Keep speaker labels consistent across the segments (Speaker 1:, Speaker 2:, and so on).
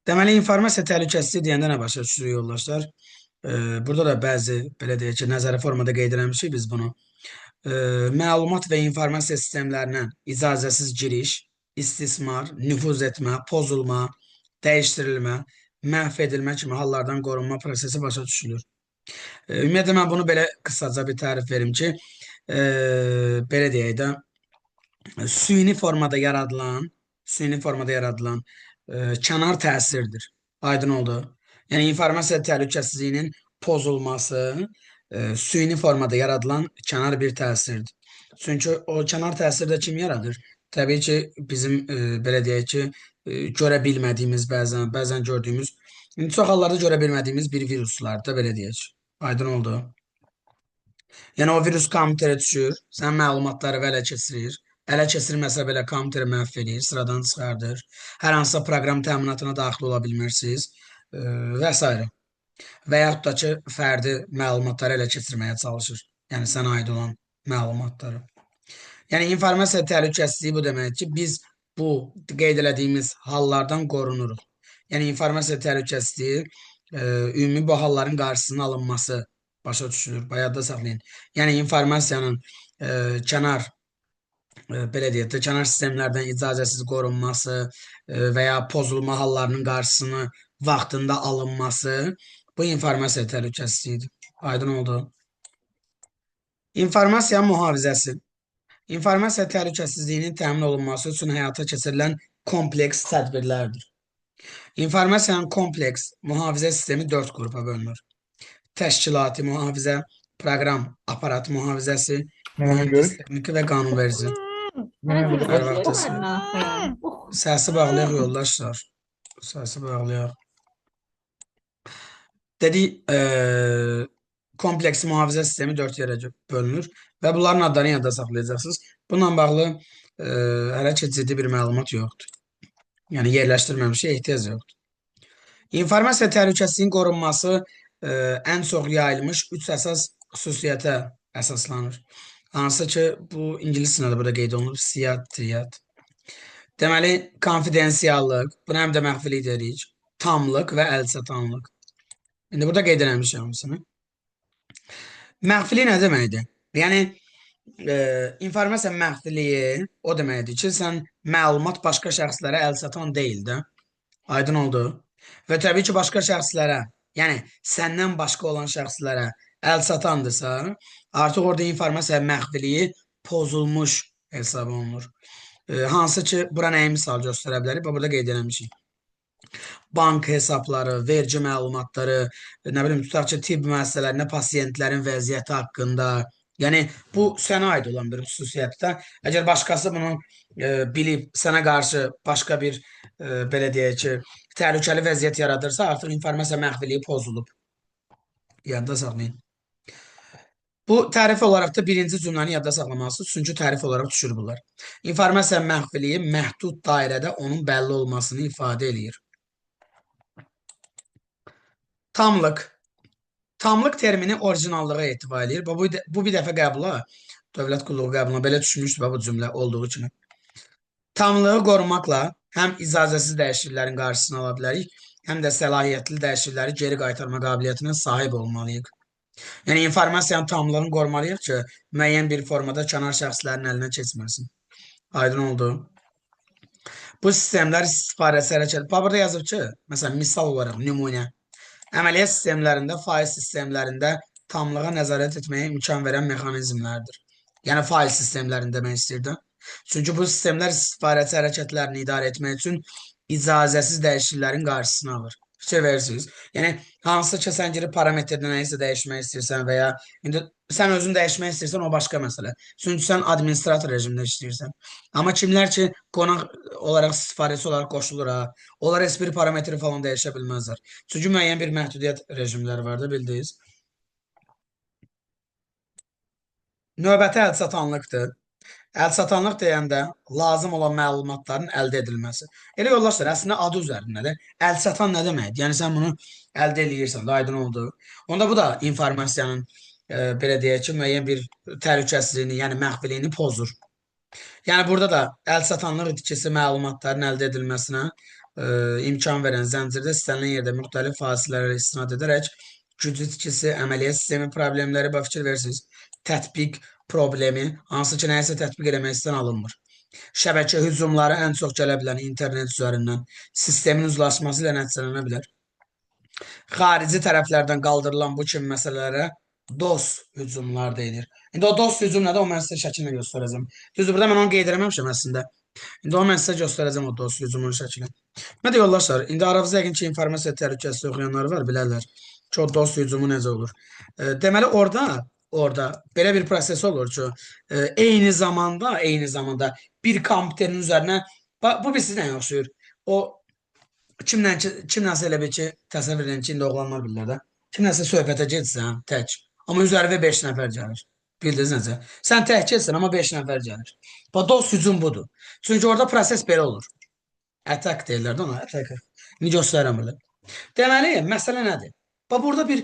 Speaker 1: Deməli, informasiya təhlükəsizliyi deyəndə nə başa düşürük yoldaşlar? Burada da bəzi, belə deyək ki, nəzəri formada qeyd eləmişik biz bunu. Məlumat və informasiya sistemlərinə icazəsiz giriş, istismar, nüfuz etmə, pozulma, dəyişdirilmə, məhv edilmə kimi hallardan qorunma prosesi başa düşülür. Ümumiyyətlə, mən bunu belə qısaca bir tərif verim ki, belə deyək də, süni formada yaradılan, süni formada yaradılan kənar təsirdir. Aydın oldu. Yəni informasiya təhlükəsizliyinin pozulması süni formada yaradılan kənar bir təsirdir. Çünki o kənar təsirdə kim yaradır? Təbii ki, bizim belə deyək ki, görə bilmədiyimiz bəzən gördüyümüz, çox hallarda görə bilmədiyimiz bir viruslar da belə deyək. Aydın oldu. Yəni o virus kompüterə düşür, sənin məlumatları ələ keçirir. Ələ keçirməsə belə kompüteri məhv eləyir, sıradan çıxardır. Hər hansısa proqram təminatına daxil ola bilmirsiniz və s. Və yaxud da ki, fərdi məlumatları ələ keçirməyə çalışır. Yəni sənə aid olan məlumatları. Yəni informasiya təhlükəsizliyi bu deməkdir ki, biz bu qeyd elədiyimiz hallardan qorunuruq. Yəni informasiya təhlükəsizliyi ümumi bu halların qarşısının alınması başa düşülür. Bayaqda saxlayın. Yəni informasiyanın kənar belə deyək də, kənar sistemlərdən icazəsiz qorunması və ya pozulma hallarının qarşısını vaxtında alınması bu informasiya təhlükəsizliyidir. Aydın oldu. İnformasiya mühafizəsi. İnformasiya təhlükəsizliyinin təmin olunması üçün həyata keçirilən kompleks tədbirlərdir. İnformasiyanın kompleks mühafizə sistemi 4 qrupa bölünür. Təşkilati mühafizə, proqram aparat mühafizəsi, mühəndis texniki və qanunverici. Hər vaxtınız. Səsi bağlayaq yoldaşlar. Səsi bağlayaq. Dedik, kompleks mühafizə sistemi 4 yerə bölünür və bunların adlarını yadda saxlayacaqsınız. Bununla bağlı hələ ki ciddi bir məlumat yoxdur. Yəni yerləşdirməmişik, ehtiyac yoxdur. İnformasiya təhlükəsizliyinin qorunması ən çox yayılmış 3 əsas xüsusiyyətə əsaslanır. Hansı ki, bu ingilis dilində də burada qeyd olunub, siyad, triyad. Deməli, konfidensiallıq, buna həm də məxfilik deyirik, tamlıq və əlçatanlıq. İndi burada qeyd eləmişəm hamısını. Məxfilik nə deməkdir? Yəni, informasiya məxfiliyi o deməkdir ki, sən məlumat başqa şəxslərə əlçatan deyil də. Aydın oldu. Və təbii ki, başqa şəxslərə, yəni səndən başqa olan şəxslərə əl çatandırsa, artıq orada informasiya məxfiliyi pozulmuş hesab olunur. Hansı ki, bura nəyi misal göstərə bilərik? Bax, burada qeyd eləmişik. Bank hesabları, vergi məlumatları, nə bilim, tutaq ki, tibb müəssisələrində pasiyentlərin vəziyyəti haqqında. Yəni, bu sənə aid olan bir xüsusiyyətdir. Əgər başqası bunu bilib sənə qarşı başqa bir, belə deyək ki, təhlükəli vəziyyət yaradırsa, artıq informasiya məxfiliyi pozulub. Yadda saxlayın. Bu tərif olaraq da birinci cümləni yadda saxlamalısınız. Çünki tərif olaraq düşür bunlar. İnformasiya məxfiliyi məhdud dairədə onun bəlli olmasını ifadə eləyir. Tamlıq. Tamlıq termini orijinallığa etibar eləyir. Bu bir dəfə qəbula, dövlət qulluğu qəbuluna belə düşmüşdü bu cümlə olduğu kimi. Tamlığı qorumaqla həm icazəsiz dəyişikliklərin qarşısını ala bilərik, həm də səlahiyyətli dəyişiklikləri geri qaytarma qabiliyyətinə sahib olmalıyıq. Yəni informasiyanın tamlığını qorumalıyıq ki, müəyyən bir formada kənar şəxslərin əlinə keçməsin. Aydın oldu. Bu sistemlər istifadəsi hərəkət. Bax, burada yazıb ki, məsələn, misal olaraq nümunə. Əməliyyat sistemlərində, fayl sistemlərində tamlığa nəzarət etməyə imkan verən mexanizmlərdir. Yəni fayl sistemlərində demək istəyirdim. Çünki bu sistemlər istifadəçi hərəkətlərini idarə etmək üçün icazəsiz dəyişikliklərin qarşısını alır. Fikir verirsiniz. Yəni hansısa ki, sən girib parametrdə nəyisə dəyişmək istəyirsən və ya indi sən özün dəyişmək istəyirsən, o başqa məsələ. Çünki sən administrator rejimində işləyirsən. Amma kimlər ki, qonaq olaraq, istifadəçi olaraq qoşulur ha, onlar heç bir parametri falan dəyişə bilməzlər. Çünki müəyyən bir məhdudiyyət rejimləri var da, bildiniz. Növbəti əlçatanlıqdır. Əlçatanlıq deyəndə lazım olan məlumatların əldə edilməsi. Elə yoldaşlar, əslində adı üzərindədir. Əlçatan nə deməkdir? Yəni sən bunu əldə eləyirsən, da aydın oldu. Onda bu da informasiyanın belə deyək ki, müəyyən bir təhlükəsizliyini, yəni məxfiliyini pozur. Yəni burada da əlçatanlıq itkisi məlumatların əldə edilməsinə imkan verən zəncirdə istənilən yerdə müxtəlif fasilələrə istinad edərək güc itkisi, əməliyyat sistemi problemləri, bax fikir verirsiniz, tətbiq problemi, hansı ki, nəyisə tətbiq eləmək istən alınmır. Şəbəkə hücumları ən çox gələ bilən internet üzərindən sistemin uzlaşması ilə nəticələnə bilər. Xarici tərəflərdən qaldırılan bu kimi məsələlərə DOS hücumlar deyilir. İndi o DOS hücum nədir? O mən sizə şəklini göstərəcəm. Düzdür, burada mən onu qeyd eləməmişəm əslində. İndi onu mən sizə göstərəcəm o DOS hücumunun şəklini. Nə yoldaşlar, indi aranızda yəqin ki, informasiya təhlükəsizliyi oxuyanlar var, bilərlər ki, o DOS hücumu necə olur. Deməli, orada belə bir proses olur ki, eyni zamanda bir kompüterin üzərinə, bu bir sizə nə oxşayır? O kimlənsə elə bil ki, təsəvvür edin ki, indi oğlanlar bilirlər də. Kimlənsə söhbətə getsən tək, amma üzərinə 5 nəfər gəlir. Bildiniz necə? Sən tək getsən, amma 5 nəfər gəlir. Bu DOS hücum budur. Çünki orada proses belə olur. Attack deyirlər də ona, attack. İndi göstərirəm burada. Deməli, məsələ nədir? Bax, burada bir,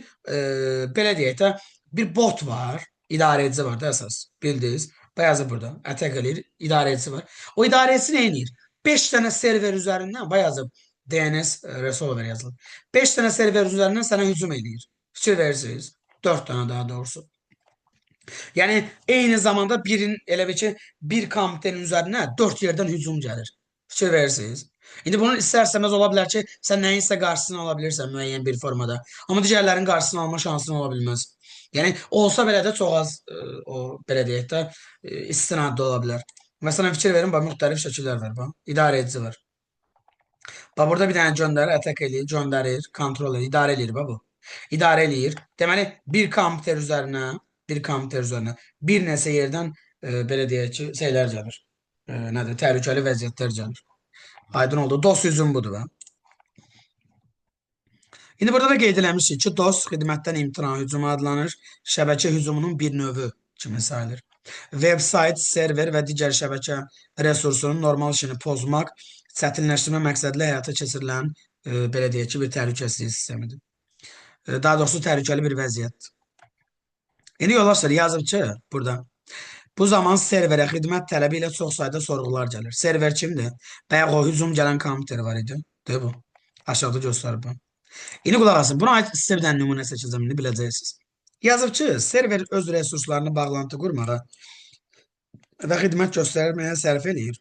Speaker 1: belə deyək də, bir bot var, idarəçi var da əsas, bildiniz. Bayazı burada, attack eləyir, idarəçi var. O idarəçi nə eləyir? 5 dənə server üzərindən, bayazı DNS resolver yazılır. 5 dənə server üzərindən sənə hücum eləyir. Fikir verirsiniz. 4 dənə daha doğrusu. Yəni, eyni zamanda birin, elə bil ki, bir kompüterin üzərinə 4 yerdən hücum gəlir. Fikir verirsiniz. İndi bunun istər-istəməz ola bilər ki, sən nəyinsə qarşısını ala bilirsən müəyyən bir formada. Amma digərlərin qarşısını alma şansın ola bilməz. Yəni, olsa belə də çox az, o, belə deyək də, istinadda ola bilər. Məsələn, fikir verin, bax, müxtəlif şəkillər var, bax, idarə edici var. Bax, burada bir dənə göndərir, attack eləyir, göndərir, kontrol edir, idarə eləyir, bax bu. İdarə eləyir. Deməli, bir kompüter üzərinə bir neçə yerdən, belə deyək ki, şeylər gəlir. Nədir? Təhlükəli vəziyyətlər gəlir. Aydın oldu. DOS hücum budur. Bə. İndi burada da qeyd eləmişik ki, DOS xidmətdən imtina hücumu adlanır. Şəbəkə hücumunun bir növü kimi sayılır. Web-sayt, server və digər şəbəkə resursunun normal işini pozmaq, çətinləşdirmə məqsədli həyata keçirilən, belə deyək ki, bir təhlükəsizlik sistemidir. Daha doğrusu, təhlükəli bir vəziyyətdir. İndi yoldaşlar, yazıb ki, burada. Bu zaman serverə xidmət tələbi ilə çox sayda sorğular gəlir. Server kimdir? Bayaq o hücum gələn kompüter var idi. Deyil bu. Aşağıda göstərib bu. İndi qulaq asın. Buna aid sizə bir dənə nümunə seçəcəm, indi biləcəksiniz. Yazıb ki, server öz resurslarını bağlantı qurmağa və xidmət göstərməyə sərf eləyir.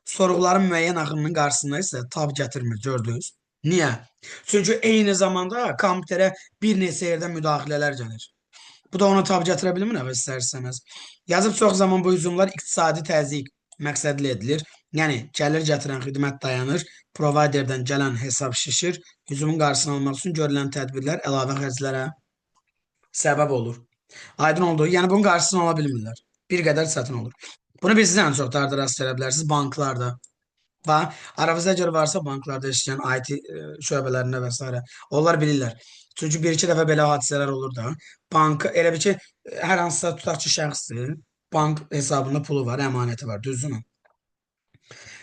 Speaker 1: Sorğuların müəyyən axınının qarşısında isə tab gətirmir, gördünüz. Niyə? Çünki eyni zamanda kompüterə bir neçə yerdən müdaxilələr gəlir. Bu da ona tab gətirə bilmir, əvəz istər-istəməz. Yazıb çox zaman bu hücumlar iqtisadi təzyiq məqsədli edilir. Yəni, gəlir gətirən xidmət dayanır, providerdən gələn hesab şişir. Hücumun qarşısını almaq üçün görülən tədbirlər əlavə xərclərə səbəb olur. Aydın oldu. Yəni, bunun qarşısını ala bilmirlər. Bir qədər çətin olur. Bunu biz ən çox da rast gələ bilərsiniz banklarda. Və aranızda əgər varsa banklarda işləyən IT şöbələrində və s. Onlar bilirlər. Çünki bir-iki dəfə belə hadisələr olur da. Bank, elə bil ki, hər hansısa tutaq ki, şəxsdir, bank hesabında pulu var, əmanəti var, düzdürmü?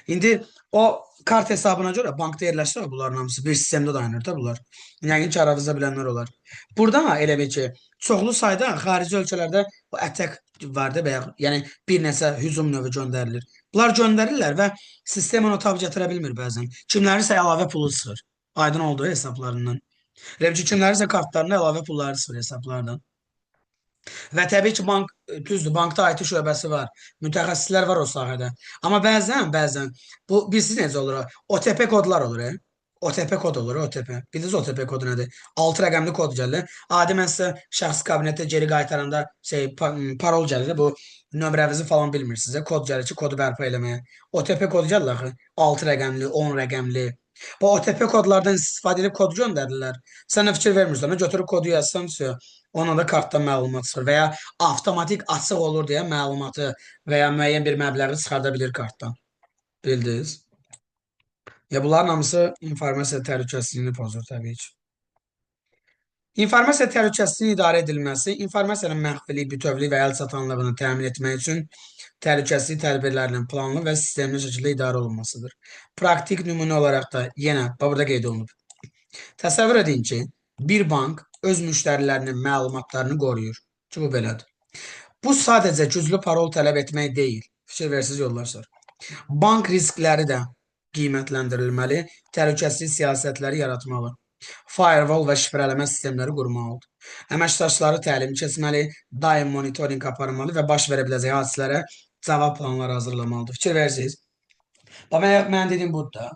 Speaker 1: İndi o kart hesabına görə bankda yerləşir bunların hamısı. Bir sistemdə dayanır da bunlar. Yəqin ki, aranızda bilənlər olar. Burada elə bil ki, çoxlu sayda xarici ölkələrdə o attack var da, bayaq, yəni bir neçə hücum növü göndərilir. Bunlar göndərirlər və sistem onu tab gətirə bilmir bəzən. Kimlərinsə əlavə pulu çıxır. Aydın olduğu hesablarından. Elə bil ki, kimlərinsə kartlarına əlavə pulları çıxır hesablardan. Və təbii ki, bank, düzdür, bankda IT şöbəsi var, mütəxəssislər var o sahədə. Amma bəzən, bu bilirsiniz necə olur? OTP kodlar olur, OTP kod olur, OTP. Bildiniz OTP kodu nədir? 6 rəqəmli kod gəlir. Adi mən sizə şəxsi kabinetdə geri qaytaranda parol gəlir, bu nömrənizi falan bilmirsiniz. Kod gəlir ki, kodu bərpa eləməyə. OTP kodu gəlir axı. 6 rəqəmli, 10 rəqəmli. Bu OTP kodlardan istifadə edib kod göndərirlər. Sən də fikir vermirsən, götürüb kodu yazsan, ona da kartdan məlumat çıxır və ya avtomatik açıq olur deyə məlumatı və ya müəyyən bir məbləği çıxarda bilir kartdan. Bildiniz? Ya bunların hamısı informasiya təhlükəsizliyini pozur təbii ki. İnformasiya təhlükəsizliyinin idarə edilməsi, informasiyanın məxfiliyi, bütövlüyü və əlçatanlığını təmin etmək üçün təhlükəsizlik tədbirlərinin planlı və sistemli şəkildə idarə olunmasıdır. Praktik nümunə olaraq da yenə burada qeyd olunub. Təsəvvür edin ki, bir bank öz müştərilərinin məlumatlarını qoruyur. Ki, bu belədir. Bu sadəcə güclü parol tələb etmək deyil. Fikir versiniz yoldaşlar. Bank riskləri də qiymətləndirilməli, təhlükəsizlik siyasətləri yaratmalı. Firewall və şifrələmə sistemləri qurmalıdır. Əməkdaşları təlim keçməli, daim monitorinq aparmalı və baş verə biləcək hadisələrə cavab planları hazırlamalıdır. Fikir verirsiniz. Bax, mən dediyim budur da.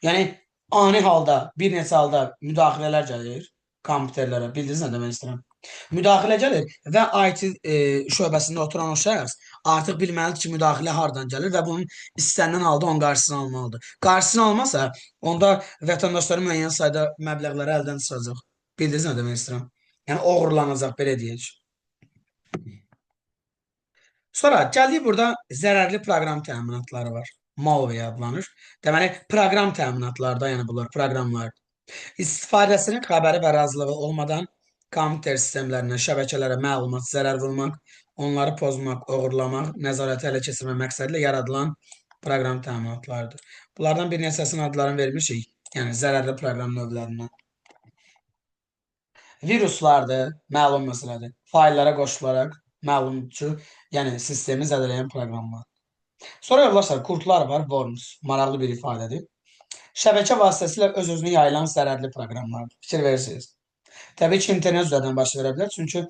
Speaker 1: Yəni, ani halda, bir neçə halda müdaxilələr gəlir kompüterlərə. Bildiniz nə demək istəyirəm? Müdaxilə gəlir və IT şöbəsində oturan o şəxs artıq bilməlidir ki, müdaxilə hardan gəlir və bunun istənilən halda onun qarşısını almalıdır. Qarşısını almasa, onda vətəndaşların müəyyən sayda məbləğləri əldən çıxacaq. Bildiniz nə demək istəyirəm? Yəni, oğurlanacaq, belə deyək. Sonra gəldik, burada zərərli proqram təminatları var. Malware adlanır. Deməli, proqram təminatlarda, yəni bunlar proqramlar. İstifadəsinin xəbəri və razılığı olmadan kompüter sistemlərinə, şəbəkələrə məlumat zərər vurmaq, onları pozmaq, oğurlamaq, nəzarəti ələ keçirmək məqsədi ilə yaradılan proqram təminatlarıdır. Bunlardan bir neçəsinin adlarını vermişik, yəni zərərli proqram növlərindən. Viruslardır, məlum məsələdir. Fayllara qoşularaq məlumdur ki, yəni sistemi zədələyən proqramlar. Sonra yoldaşlar, qurdlar var, worms, maraqlı bir ifadədir. Şəbəkə vasitəsilə öz-özünü yayılan zərərli proqramlardır. Fikir verirsiniz. Təbii ki, internet üzərindən baş verə bilər. Çünki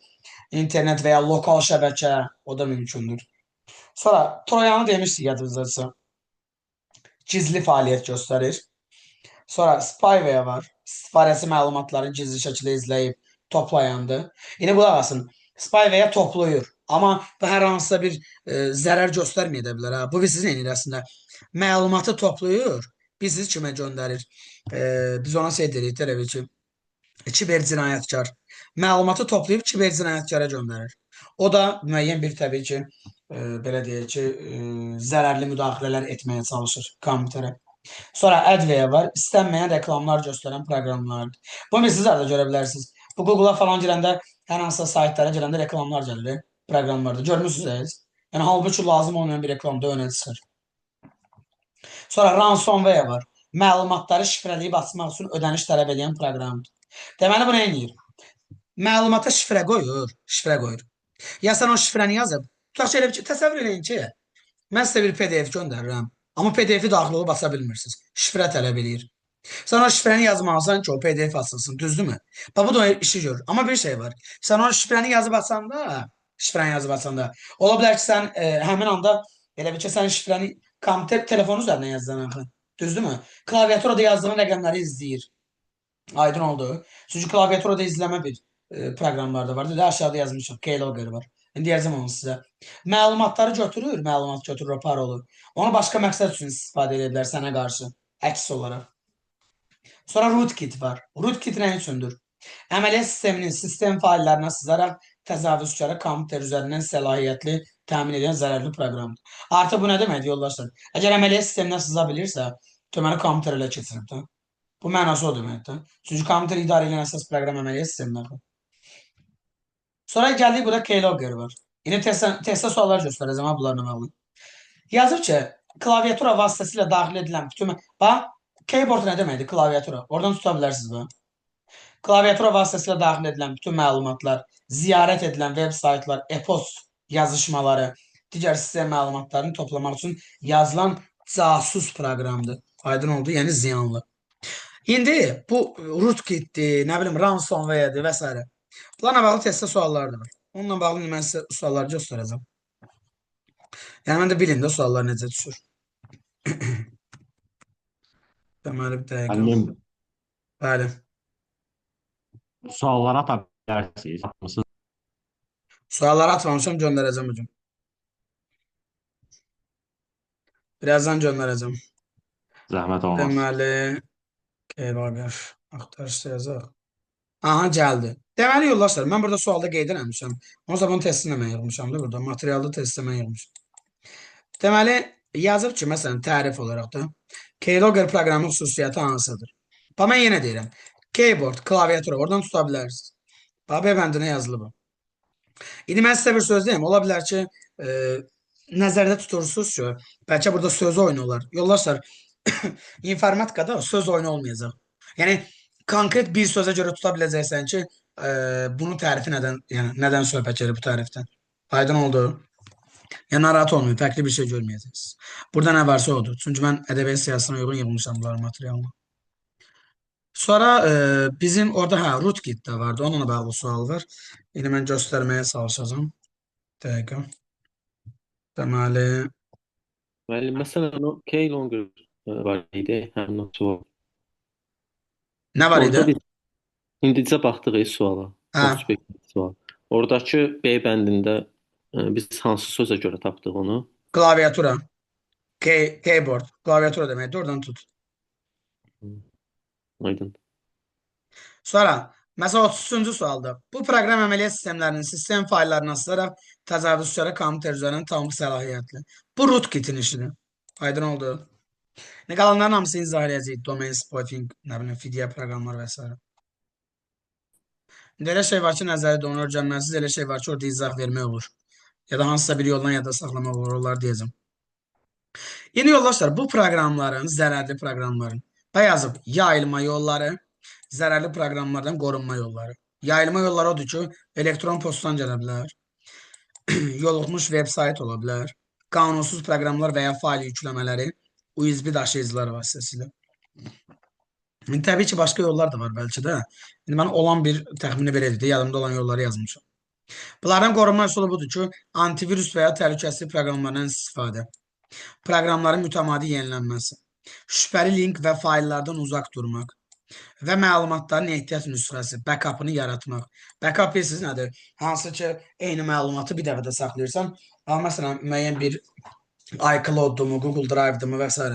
Speaker 1: internet və ya lokal şəbəkə, o da mümkündür. Sonra Troyanı demişdik yadınızdadırsa. Gizli fəaliyyət göstərir. Sonra spyware var. İstifadəsi məlumatları gizli şəkildə izləyib toplayandır. İndi qulaq asın. Spyware toplayır. Amma bu hər hansısa bir zərər göstərməyə də bilər. Ha. Bu siz nə edir əslində? Məlumatı toplayır, bizi kimə göndərir? Biz ona şey deyirik, elə bil ki, kiber cinayətkar. Məlumatı toplayıb kiber cinayətkara göndərir. O da müəyyən bir təbii ki, belə deyək ki, zərərli müdaxilələr etməyə çalışır kompüterə. Sonra adware var. İstənməyən reklamlar göstərən proqramlardır. Bunu siz də görə bilərsiniz. Bu Google'a falan girəndə, hər hansısa saytlara girəndə reklamlar gəlir proqramlarda. Görmüsünüz? Yəni halbuki lazım olmayan bir reklam da önə çıxır. Sonra ransomware var. Məlumatları şifrələyib açmaq üçün ödəniş tələb edən proqramdır. Deməli bu nə edir? Məlumata şifrə qoyur, şifrə qoyur. Ya sən o şifrəni yazıb, tutaq ki, elə bir ki, təsəvvür eləyin ki, mən sizə bir PDF göndərirəm. Amma PDF-i daxil olub aça bilmirsiniz. Şifrə tələb eləyir. Sən o şifrəni yazmalısan ki, o PDF açılsın, düzdürmü? Bax, bu da o işi görür. Amma bir şey var. Sən o şifrəni yazıb açanda, ola bilər ki, sən həmin anda elə bil ki, sən şifrəni kompüter telefonu üzərindən yazsan axı. Düzdürmü? Klaviaturada yazdığın rəqəmləri izləyir. Aydın oldu. Çünki klaviaturada izləmə bir proqramlar da var. Dedi, aşağıda yazmışıq. Keylogger var. İndi deyəcəm onu sizə. Məlumatları götürür, məlumat götürür o parolu. Onu başqa məqsəd üçün istifadə edə bilər sənə qarşı, əks olaraq. Sonra rootkit var. Rootkit nə üçündür? Əməliyyat sisteminin sistem fayllarına sızaraq təcavüzkara kompüter üzərindən səlahiyyətli təmin edən zərərli proqramdır. Artıq bu nə deməkdir yoldaşlar? Əgər əməliyyat sisteminə sıza bilirsə, deməli kompüter elə keçirib də. Bu mənası o deməkdir. Çünki kompüter idarə edən əsas proqram əməliyyat sistemidir. Sonra gəldik, burada keylogger var. İndi testə suallar göstərəcəm ha bunlarla bağlı. Yazır ki, klaviatura vasitəsilə daxil edilən bütün... Bax, keyboard nə deməkdir? Klaviatura. Oradan tuta bilərsiniz bu. Klaviatura vasitəsilə daxil edilən bütün məlumatlar, ziyarət edilən web saytlar, e-post yazışmaları, digər sistem məlumatlarını toplamaq üçün yazılan casus proqramdır. Aydın oldu, yəni ziyanlı. İndi bu rootkitdir, nə bilim ransomware'dir və s. Bunlarla bağlı testdə suallar da var. Onunla bağlı mən sizə sualları göstərəcəm. Yəni mən də bilim də suallar necə düşür. Deməli bir dəqiqə.
Speaker 2: Müəllim,
Speaker 1: Bəli.
Speaker 2: Sualları ata bilərsiniz. Atmısınız.
Speaker 1: Sualları atmamışam, göndərəcəm hocam. Birazdan göndərəcəm.
Speaker 2: Zəhmət olmaz.
Speaker 1: Deməli, keylogger axtarışda yazaq. Aha, gəldi. Deməli, yoldaşlar, mən burada sualda qeyd eləmişəm. Onsuz da bunun testini mən yığmışam da burada. Materialda testini mən yığmışam. Deməli, yazıb ki, məsələn, tərif olaraq da keylogger proqramı xüsusiyyəti hansıdır? Bax, mən yenə deyirəm. Keyboard, klaviatura, oradan tuta bilərsiniz. Bax, bəyəndinə yazılı bu. İndi mən sizə bir söz deyim. Ola bilər ki, nəzərdə tutursunuz ki, bəlkə burada söz oyunu olar. Yoldaşlar, informatikada söz oyunu olmayacaq. Yəni, konkret bir sözə görə tuta biləcəksən ki, bunun tərifi nədən, yəni nədən söhbət gedir bu tərifdən. Aydın oldu. Yəni narahat olmayın, fərqli bir şey görməyəcəksiniz. Burada nə varsa odur. Çünki mən ədəbiyyat siyahısına uyğun yığmışam bunların materialını. Sonra bizim orada rootkit də vardı. Onunla bağlı sual var. İndi mən göstərməyə çalışacağam. Dəqiqə. Deməli,
Speaker 2: Müəllim, məsələn, o Keylongger var idi, həmin o sual.
Speaker 1: nə var idi?
Speaker 2: Orada biz indicə baxdıq suala,
Speaker 1: Hə,
Speaker 2: 35 sual. Oradakı B bəndində biz hansı sözə görə tapdıq onu?
Speaker 1: klaviatura. Keyboard. Klaviatura deməkdir. Oradan tut.
Speaker 2: Hı, aydın.
Speaker 1: Sonra, məsəl 33-cü sualda. Bu proqram əməliyyat sistemlərinin sistem fayllarına asılaraq təcavüzkara kompüter üzərindən tam səlahiyyətli. Bu rootkitin işidir. Aydın oldu. Ne qalanların hamısını izah eləyəcəyik. Domain spoofing, nə bilim, fidyə proqramlar və s. İndi elə şey var ki, nəzəri də onu öyrənməsiniz, elə şey var ki, orada izah vermək olur. Ya da hansısa bir yoldan yada saxlamaq olur, onlar deyəcəm. Yeni yoldaşlar, bu proqramların, zərərli proqramların, da yazıb yayılma yolları, zərərli proqramlardan qorunma yolları. Yayılma yolları odur ki, elektron postdan gələ bilər, yoluxmuş veb-sayt ola bilər, qanunsuz proqramlar və ya fayl yükləmələri USB daşıyıcılar vasitəsilə. İndi təbii ki, başqa yollar da var bəlkə də. İndi mən olan bir təxmini belə idi, yadımda olan yolları yazmışam. Bunlardan qorunma üsulu budur ki, antivirus və ya təhlükəsizlik proqramlarından istifadə, proqramların mütəmadi yenilənməsi, şübhəli link və fayllardan uzaq durmaq və məlumatların ehtiyat nüsxəsi, backup'ını yaratmaq. Backup bilirsiniz nədir? Hansı ki, eyni məlumatı bir dəfə də saxlayırsan. Amma məsələn, müəyyən bir iCloud-mu, Google Drive-mı və s.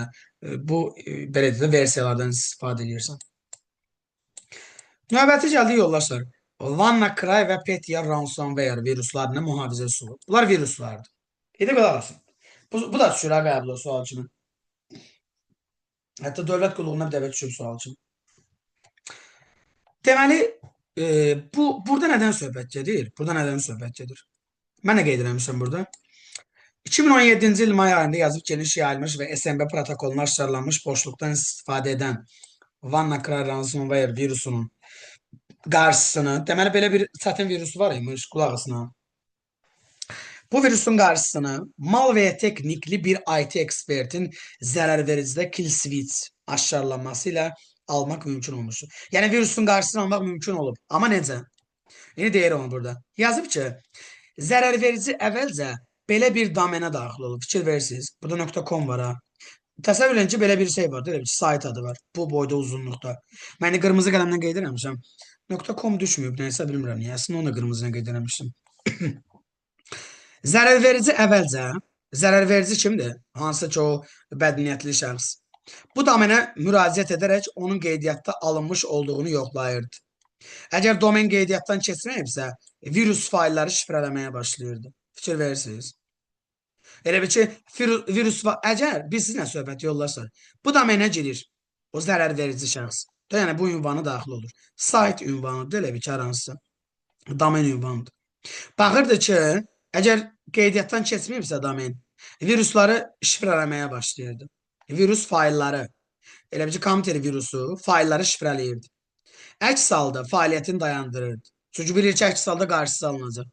Speaker 1: Bu belə deyək də versiyalardan istifadə edirsən. Növbəti gəldi yoldaşlar. WannaCry və Petya ransomware viruslarına mühafizə üsulu. Bunlar viruslardır. İndi qulaq asın. Bu da düşür ha qəbul sual kimi. Hətta dövlət qulluğuna bir dəfə düşüb sual kimi. Deməli, bu burada nədən söhbət gedir? Burada nədən söhbət gedir? Mən nə qeyd eləmişəm burada? 2017-ci il may ayında yazıb geniş yayılmış və SMB protokoluna aşkarlanmış boşluqdan istifadə edən WannaCry ransomware virusunun qarşısını, deməli belə bir çətin virusu var imiş, qulaq asın. Bu virusun qarşısını malware teknikli bir IT ekspertin zərərvericidə kill switch aşkarlanması ilə almaq mümkün olmuşdur. Yəni virusun qarşısını almaq mümkün olub. Amma necə? İndi deyir onu burada. Yazıb ki, zərərverici əvvəlcə belə bir domenə daxil olub. Fikir verirsiniz. Burada .com var ha. Təsəvvür edin ki, belə bir şey var, belə bir sayt adı var. Bu boyda uzunluqda. Mən də qırmızı qələmlə qeyd eləmişəm. .com düşməyib, nəysə bilmirəm niyə. Əslində onu da qırmızı ilə qeyd eləmişdim. Zərərverici əvvəlcə, zərərverici kimdir? Hansı ki o bədniyyətli şəxs. Bu domenə müraciət edərək onun qeydiyyatda alınmış olduğunu yoxlayırdı. Əgər domen qeydiyyatdan keçməyibsə, virus faylları şifrələməyə başlayırdı. Fikir verirsiniz. Elə bil ki, virus əgər biz sizinlə söhbət yoldaşlar, bu domenə girir o zərərverici şəxs. Yəni bu ünvanı daxil olur. Sayt ünvanıdır, elə bil ki, hər hansısa domen ünvanıdır. Baxırdı ki, əgər qeydiyyatdan keçməyibsə domen, virusları şifrələməyə başlayırdı. Virus faylları, elə bil ki, kompüter virusu faylları şifrələyirdi. Əks halda fəaliyyətini dayandırırdı. Çünki bilir ki, əks halda qarşısı alınacaq.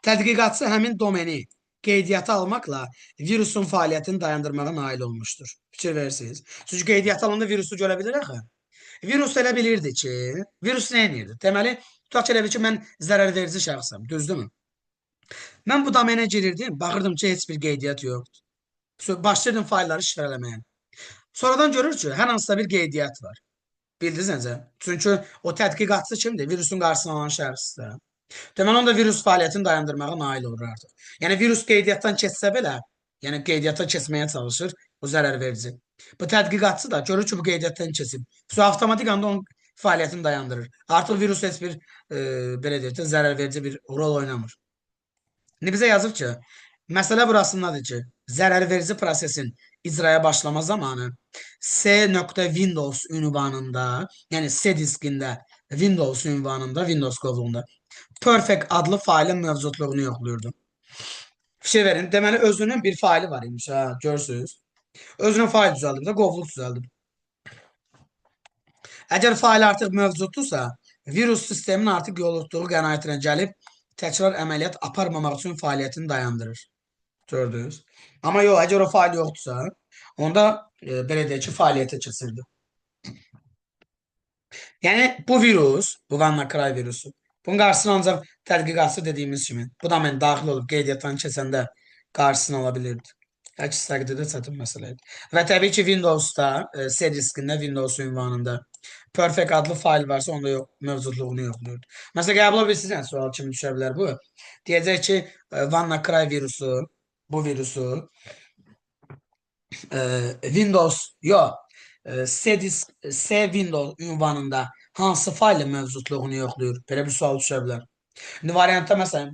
Speaker 1: Tədqiqatçı həmin domeni qeydiyyata almaqla virusun fəaliyyətini dayandırmağa nail olmuşdur. Fikir verirsiniz. Çünki qeydiyyata alanda virusu görə bilir axı. Virus elə bilirdi ki, virus nə edirdi? Deməli, tutaq ki, elə bil ki, mən zərərverici şəxsəm, düzdürmü? Mən bu domenə girirdim, baxırdım ki, heç bir qeydiyyat yoxdur. Başlayırdım faylları şifrələməyə. Sonradan görür ki, hər hansısa bir qeydiyyat var. Bildiniz necə? Çünki o tədqiqatçı kimdir? Virusun qarşısını alan şəxsdir. Deməli, onda virus fəaliyyətini dayandırmağa nail olur artıq. Yəni, virus qeydiyyatdan keçsə belə, yəni qeydiyyata keçməyə çalışır o zərərverici. Bu tədqiqatçı da görür ki, bu qeydiyyatdan keçib. Sonra avtomatik anda onun fəaliyyətini dayandırır. Artıq virus heç bir, belə deyək də, zərərverici bir rol oynamır. İndi bizə yazıb ki, məsələ burasındadır ki, zərərverici prosesin icraya başlama zamanı C.Windows ünvanında, yəni C diskində Windows ünvanında, Windows qovluğunda Perfect adlı faylın mövcudluğunu yoxlayırdı. Fikir verin, deməli özünün bir faylı var imiş, ha, görürsünüz. Özünün fayl düzəldib də, qovluq düzəldib. Əgər fayl artıq mövcuddursa, virus sistemin artıq yoluxduğu qənaətinə gəlib təkrar əməliyyat aparmamaq üçün fəaliyyətini dayandırır. Gördünüz. Amma yox, əgər o fayl yoxdursa, onda belə deyək ki, fəaliyyətə keçirdi. Yəni bu virus, bu WannaCry virusu, bunun qarşısını ancaq tədqiqatçı dediyimiz kimi, bu da mən daxil olub qeydiyyatdan keçəndə qarşısını ala bilirdi. Əks təqdirdə çətin məsələ idi. Və təbii ki, Windowsda, C diskində, Windows ünvanında Perfect adlı fayl varsa, onda yox, mövcudluğunu yoxlayırdı. Məsələn, qəbul ola bilirsiniz, yəni, sual kimi düşə bilər bu. Deyəcək ki, WannaCry virusu, bu virusu Windows, yox, C disk, C Windows ünvanında hansı faylın mövcudluğunu yoxlayır? Belə bir sual düşə bilər. İndi variantda məsələn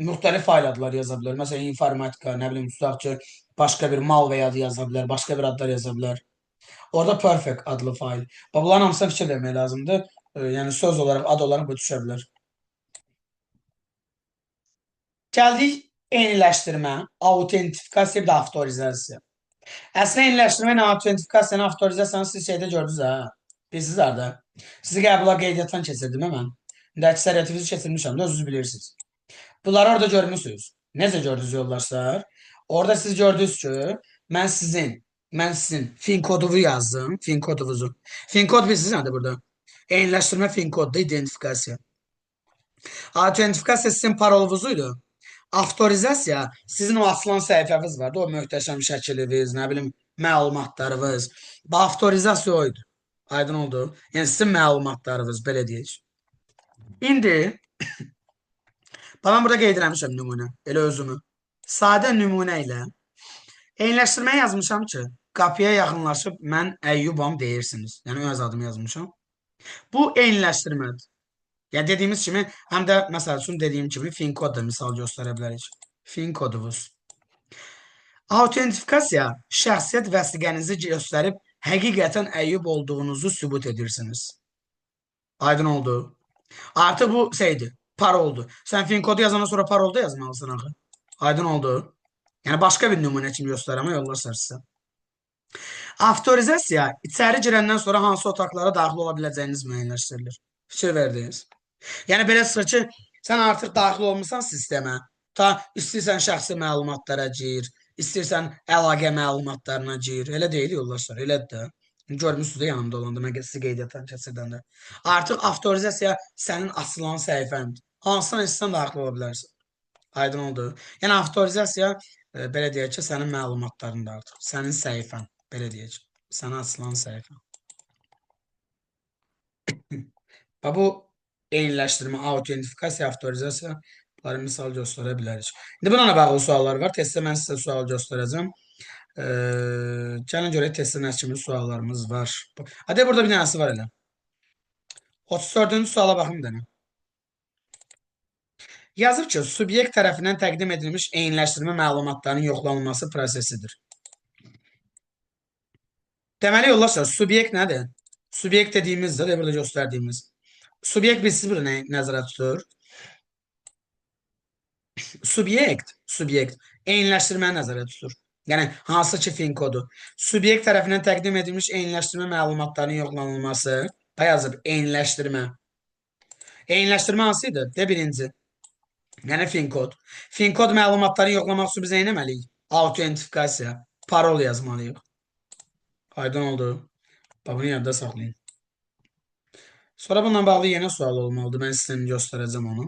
Speaker 1: müxtəlif fayl adları yaza bilər. Məsələn, informatika, nə bilim, tutaq ki, başqa bir malware adı yaza bilər, başqa bir adlar yaza bilər. Orada perfect adlı fayl. Bax, bunların hamısına fikir vermək lazımdır. Yəni söz olaraq, ad olaraq bu düşə bilər. Gəldik eyniləşdirmə, autentifikasiya, bir də avtorizasiya. Əslində eyniləşdirmə ilə autentifikasiyanı, avtorizasiyanı siz şeydə gördünüz ha. Bilirsiniz harda? Sizi qəbula qeydiyyatdan keçirdim mən. İndi əksəriyyətinizi keçirmişəm də, özünüz bilirsiniz. Bunları orada görmüsünüz. Necə gördünüz yoldaşlar? Orada siz gördünüz ki, mən sizin fin koduvu yazdım, fin koduvuzu. Fin kod bilirsiniz nədir burada? Eyniləşdirmə fin koddur, identifikasiya. Autentifikasiya sizin parolunuzuydu. Avtorizasiya sizin o açılan səhifəniz vardı, o möhtəşəm şəkiliniz, nə bilim, məlumatlarınız. Bu avtorizasiya o idi. Aydın oldu. Yəni sizin məlumatlarınız, belə deyək. İndi mən burada qeyd eləmişəm nümunə, elə özümü. Sadə nümunə ilə eyniləşdirməyə yazmışam ki, qapıya yaxınlaşıb mən Əyyubam deyirsiniz. Yəni öz adımı yazmışam. Bu eyniləşdirmədir. Yəni dediyimiz kimi, həm də məsəl üçün dediyim kimi fin kod da misal göstərə bilərik. Fin kodumuz. Autentifikasiya şəxsiyyət vəsiqənizi göstərib həqiqətən Əyyub olduğunuzu sübut edirsiniz. Aydın oldu. Artıq bu şeydir, paroldur. Sən fin kodu yazandan sonra parol da yazmalısan axı. Aydın oldu. Yəni başqa bir nümunə kimi göstərəm yoldaşlar sizə. Avtorizasiya içəri girəndən sonra hansı otaqlara daxil ola biləcəyiniz müəyyənləşdirilir. Fikir verdiniz. Yəni belə çıxır ki, sən artıq daxil olmusan sistemə. Ta istəyirsən şəxsi məlumatlara gir, istəyirsən əlaqə məlumatlarına gir. Elə deyil yoldaşlar, elədir də. Görmüsünüz də yanımda olanda, mən sizi qeydiyyatdan keçirdəndə. Artıq avtorizasiya sənin açılan səhifəndir. Hansına istəsən daxil ola bilərsən. Aydın oldu. Yəni avtorizasiya belə deyək ki, sənin məlumatlarındır artıq. Sənin səhifən, belə deyək. Sənə açılan səhifə. Bax bu eyniləşdirmə, autentifikasiya, avtorizasiya bunları misal göstərə bilərik. İndi bununla bağlı suallar var. Testdə mən sizə sual göstərəcəm. Gəlin görək testdə nə kimi suallarımız var. Hadi burada bir dənəsi var elə. 34-cü suala baxın dənə. Yazıb ki, subyekt tərəfindən təqdim edilmiş eyniləşdirmə məlumatlarının yoxlanılması prosesidir. Deməli, yoldaşlar, subyekt nədir? Subyekt dediyimiz də, burada göstərdiyimiz. Subyekt bilirsiniz burada nə nəzərə tutur? Subyekt eyniləşdirməni nəzərə tutur. Yəni, hansı ki fin kodu. Subyekt tərəfindən təqdim edilmiş eyniləşdirmə məlumatlarının yoxlanılması. Da yazıb eyniləşdirmə. Eyniləşdirmə hansı idi? De birinci. Yəni fin kod. Fin kod məlumatlarını yoxlamaq üçün biz nə etməliyik? Autentifikasiya, parol yazmalıyıq. Aydın oldu. Bax, bunu yadda saxlayın. Sonra bununla bağlı yeni sual olmalıdır. Mən sizə göstərəcəm onu.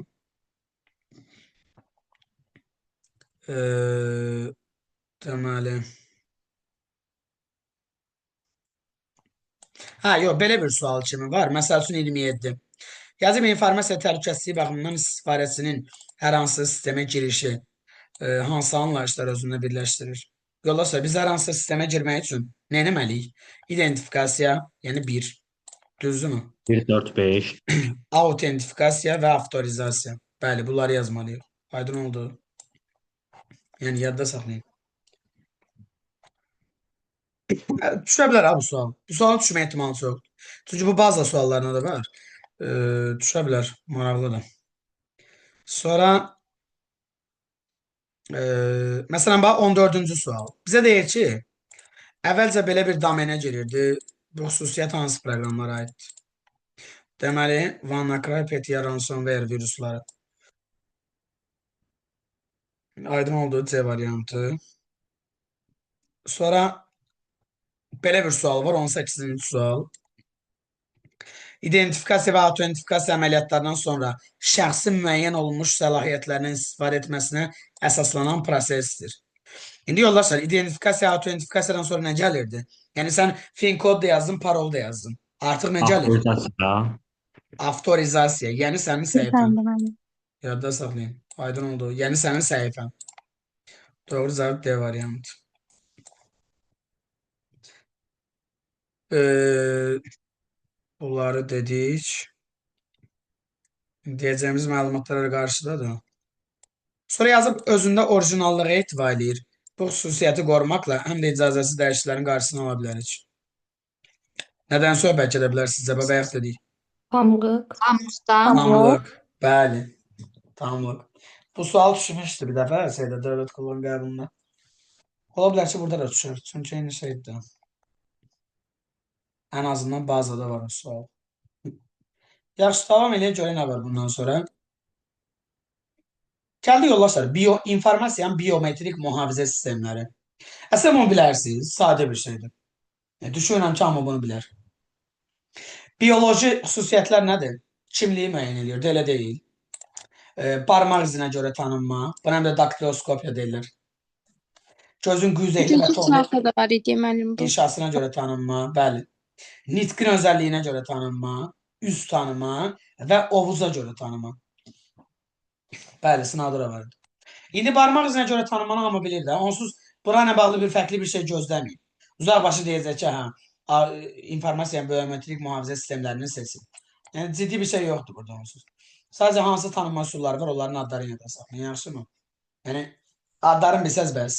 Speaker 1: Deməli. Hə, yox, belə bir sual kimi var. Məsəl üçün 27. Yazıb informasiya təhlükəsizliyi baxımından istifadəçinin hər hansı sistemə girişi hansı anlayışlar özündə birləşdirir? Yoldaşlar, biz hər hansı sistemə girmək üçün nə etməliyik? İdentifikasiya, yəni 1. Düzdürmü?
Speaker 2: 1, 4, 5.
Speaker 1: Autentifikasiya və avtorizasiya. Bəli, bunları yazmalıyıq. Aydın oldu. Yəni yadda saxlayın. Düşə bilər ha bu sual. Bu sualın düşmə ehtimalı çoxdur. Çünki bu baza suallarına da var. Düşə bilər. Maraqlıdır. Sonra məsələn bax 14-cü sual. Bizə deyir ki, əvvəlcə belə bir domenə girirdi. Bu xüsusiyyət hansı proqramlara aiddir? Deməli, WannaCry, Petya, ransomware virusları. Aydın oldu C variantı. Sonra belə bir sual var, 18-ci sual. İdentifikasiya və autentifikasiya əməliyyatlarından sonra şəxsin müəyyən olunmuş səlahiyyətlərindən istifadə etməsinə əsaslanan prosesdir. İndi yoldaşlar, identifikasiya, autentifikasiyadan sonra nə gəlirdi? Yəni sən fin kod da yazdın, parol da yazdın. Artıq nə gəlir?
Speaker 3: Avtorizasiya.
Speaker 1: Avtorizasiya, yəni sənin səhifən.
Speaker 4: Efendim hani.
Speaker 1: Yadda saxlayın. Aydın oldu. Yəni sənin səhifən. Doğru cavab D variantı. Ee, Bunları dedik. Deyəcəyimiz məlumatlara qarşıdadır. Sonra yazıb özündə orijinallığa etibar eləyir. Bu xüsusiyyəti qorumaqla həm də icazəsiz dəyişikliklərin qarşısını ala bilərik. Nədən söhbət gedə bilər sizcə? Bayaq dedik.
Speaker 5: Pamuk.
Speaker 6: Tamlıqdan.
Speaker 1: Tamlıq. Bəli. Tamlıq. Bu sual düşmüşdü bir dəfə şeydə, dövlət qulluğunun qəbulunda. Ola bilər ki, burada da düşür. Çünki eyni şeydir. Ən azından bazada var o sual. Yaxşı, davam eləyək, görək nə var bundan sonra. Gəldi yoldaşlar, informasiyanın biometrik mühafizə sistemləri. Əslində bunu bilərsiniz, sadə bir şeydir. Yəni, düşünürəm ki, hamı bunu bilər. Bioloji xüsusiyyətlər nədir? Kimliyi müəyyən edir, elə deyil. Barmaq izinə görə tanınma, buna həm də daktiloskopiya deyirlər. Gözün qüzeyli və
Speaker 6: Bugünkü
Speaker 1: tonlu
Speaker 6: sınavda da var idi müəllim bu.
Speaker 1: inşasına görə tanınma, bəli. Nitqin özəlliyinə görə tanınma, üz tanıma və ovuza görə tanıma. Bəli, sınavda da vardı. İndi barmaq izinə görə tanımanı hamı bilir də. Onsuz bura ilə bağlı bir fərqli bir şey gözləməyin. Uzaq başı deyəcək ki, hə, informasiya biometrik mühafizə sistemlərinin seçim. Yəni ciddi bir şey yoxdur burada onsuz. Sadəcə hansı tanınma üsulları var, onların adlarını yadda saxlayın, yaxşımı? Yəni adlarını bilsəz bəs.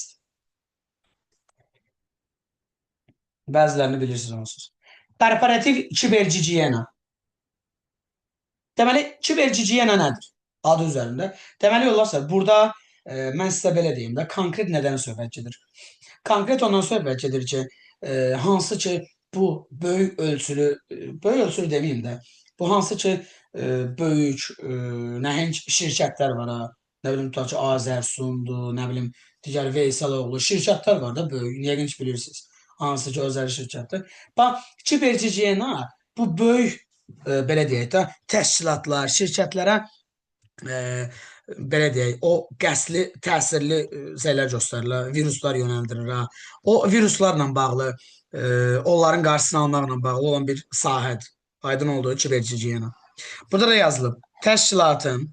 Speaker 1: Bəzilərini bilirsiniz onsuz. Korporativ kibergigiyena. Deməli, kibergigiyena nədir? Adı üzərində. Deməli, yoldaşlar, burada mən sizə belə deyim də, konkret nədən söhbət gedir? Konkret ondan söhbət gedir ki, hansı ki, bu böyük ölçülü, böyük ölçülü deməyim də, bu hansı ki, böyük, nəhəng şirkətlər var ha, nə bilim, tutaq ki, Azərsundur, nə bilim, digər Veysəloğlu, şirkətlər var da böyük, yəqin ki, bilirsiniz, hansı ki, özəl şirkətdir. Bax, kibergigiyena bu böyük, belə deyək də, təşkilatlar, şirkətlərə belə deyək, o qəsli, təsirli şeylər göstərirlər, viruslar yönəldirir. Ha. O viruslarla bağlı, onların qarşısını almaqla bağlı olan bir sahədir. Aydın olduğu kibergigiyena. Burada da yazılıb, təşkilatın,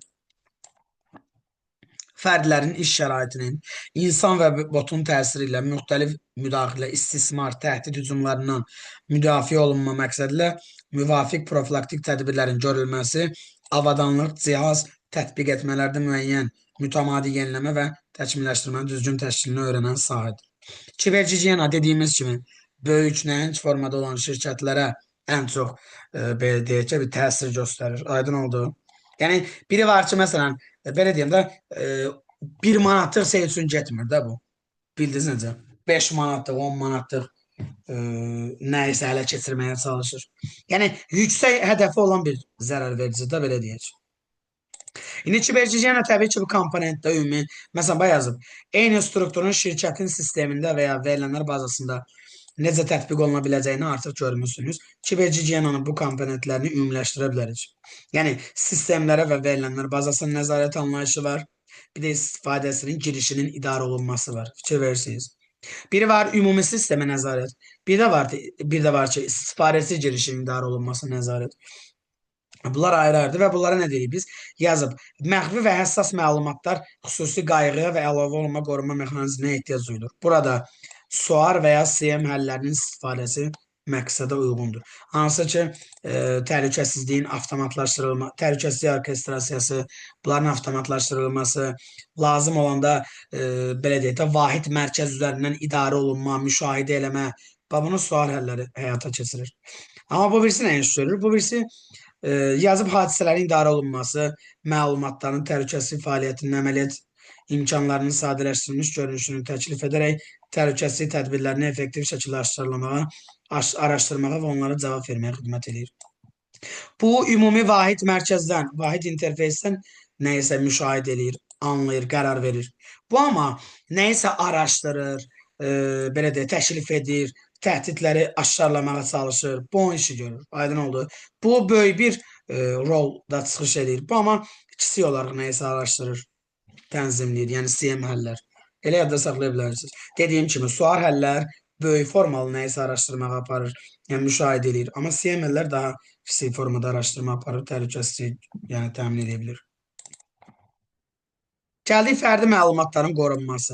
Speaker 1: fərdlərin iş şəraitinin, insan və botun təsiri ilə müxtəlif müdaxilə, istismar, təhdid hücumlarından müdafiə olunma məqsədilə müvafiq profilaktik tədbirlərin görülməsi, avadanlıq, cihaz tətbiq etmələrdə müəyyən mütəmadi yeniləmə və təkmilləşdirmənin düzgün təşkilini öyrənən sahədir. Kibergigiyena dediyimiz kimi böyük, nəhəng formada olan şirkətlərə ən çox belə deyək ki, bir təsir göstərir. Aydın oldu. Yəni biri var ki, məsələn, belə deyim də, 1 manatlıq şey üçün getmir də bu. Bildiniz necə? 5 manatlıq, 10 manatlıq nəyisə ələ keçirməyə çalışır. Yəni yüksək hədəfi olan bir zərər verici də belə deyək. İndi kibergigiyena təbii ki, bu komponentdə ümumi, məsələn, bax yazıb, eyni strukturun şirkətin sistemində və ya verilənlər bazasında necə tətbiq oluna biləcəyini artıq görmüsünüz. Kibergigiyenanın bu komponentlərini ümumiləşdirə bilərik. Yəni, sistemlərə və verilənlər bazasının nəzarət anlayışı var. Bir də istifadəsinin girişinin idarə olunması var. Fikir verirsiniz. Biri var ümumi sistemə nəzarət. Bir də var ki, istifadəsi girişinin idarə olunması nəzarət. Bunlar ayrı-ayrıdır və bunlara nə deyirik biz? Yazıb, məxfi və həssas məlumatlar xüsusi qayğıya və əlavə olunma qorunma mexanizminə ehtiyac duyulur. Burada SOAR və ya SIEM həllərinin istifadəsi məqsədə uyğundur. Hansı ki, təhlükəsizliyin avtomatlaşdırılma, təhlükəsizlik orkestrasiyası, bunların avtomatlaşdırılması, lazım olanda belə deyək də, vahid mərkəz üzərindən idarə olunma, müşahidə eləmə, bax bunu SOAR həlləri həyata keçirir. Amma bu birisi nə iş görür? Bu birisi yazıb hadisələrin idarə olunması, məlumatların təhlükəsizlik fəaliyyətinin əməliyyat imkanlarının sadələşdirilmiş görünüşünü təklif edərək təhlükəsizlik tədbirlərini effektiv şəkildə araşdırmağa və onlara cavab verməyə xidmət edir. Bu, ümumi vahid mərkəzdən, vahid interfeysdən nəyisə müşahidə eləyir. Anlayır, qərar verir. Bu amma nəyisə araşdırır, belə deyək, təklif edir, təhdidləri aşkarlamağa çalışır. Bu onun işi görür. Aydın oldu. Bu böyük bir rolda çıxış edir. Bu amma kiçik olaraq nəyisə araşdırır, tənzimləyir. Yəni CM həllər. Elə yadda saxlaya bilərsiniz. Dediyim kimi sual həllər böyük formalı nəyisə araşdırmağa aparır, yəni müşahidə edir. Amma CM həllər daha kiçik formada araşdırma aparır, təhlükəsizlik yəni təmin edə bilir. Gəldik fərdi məlumatların qorunması.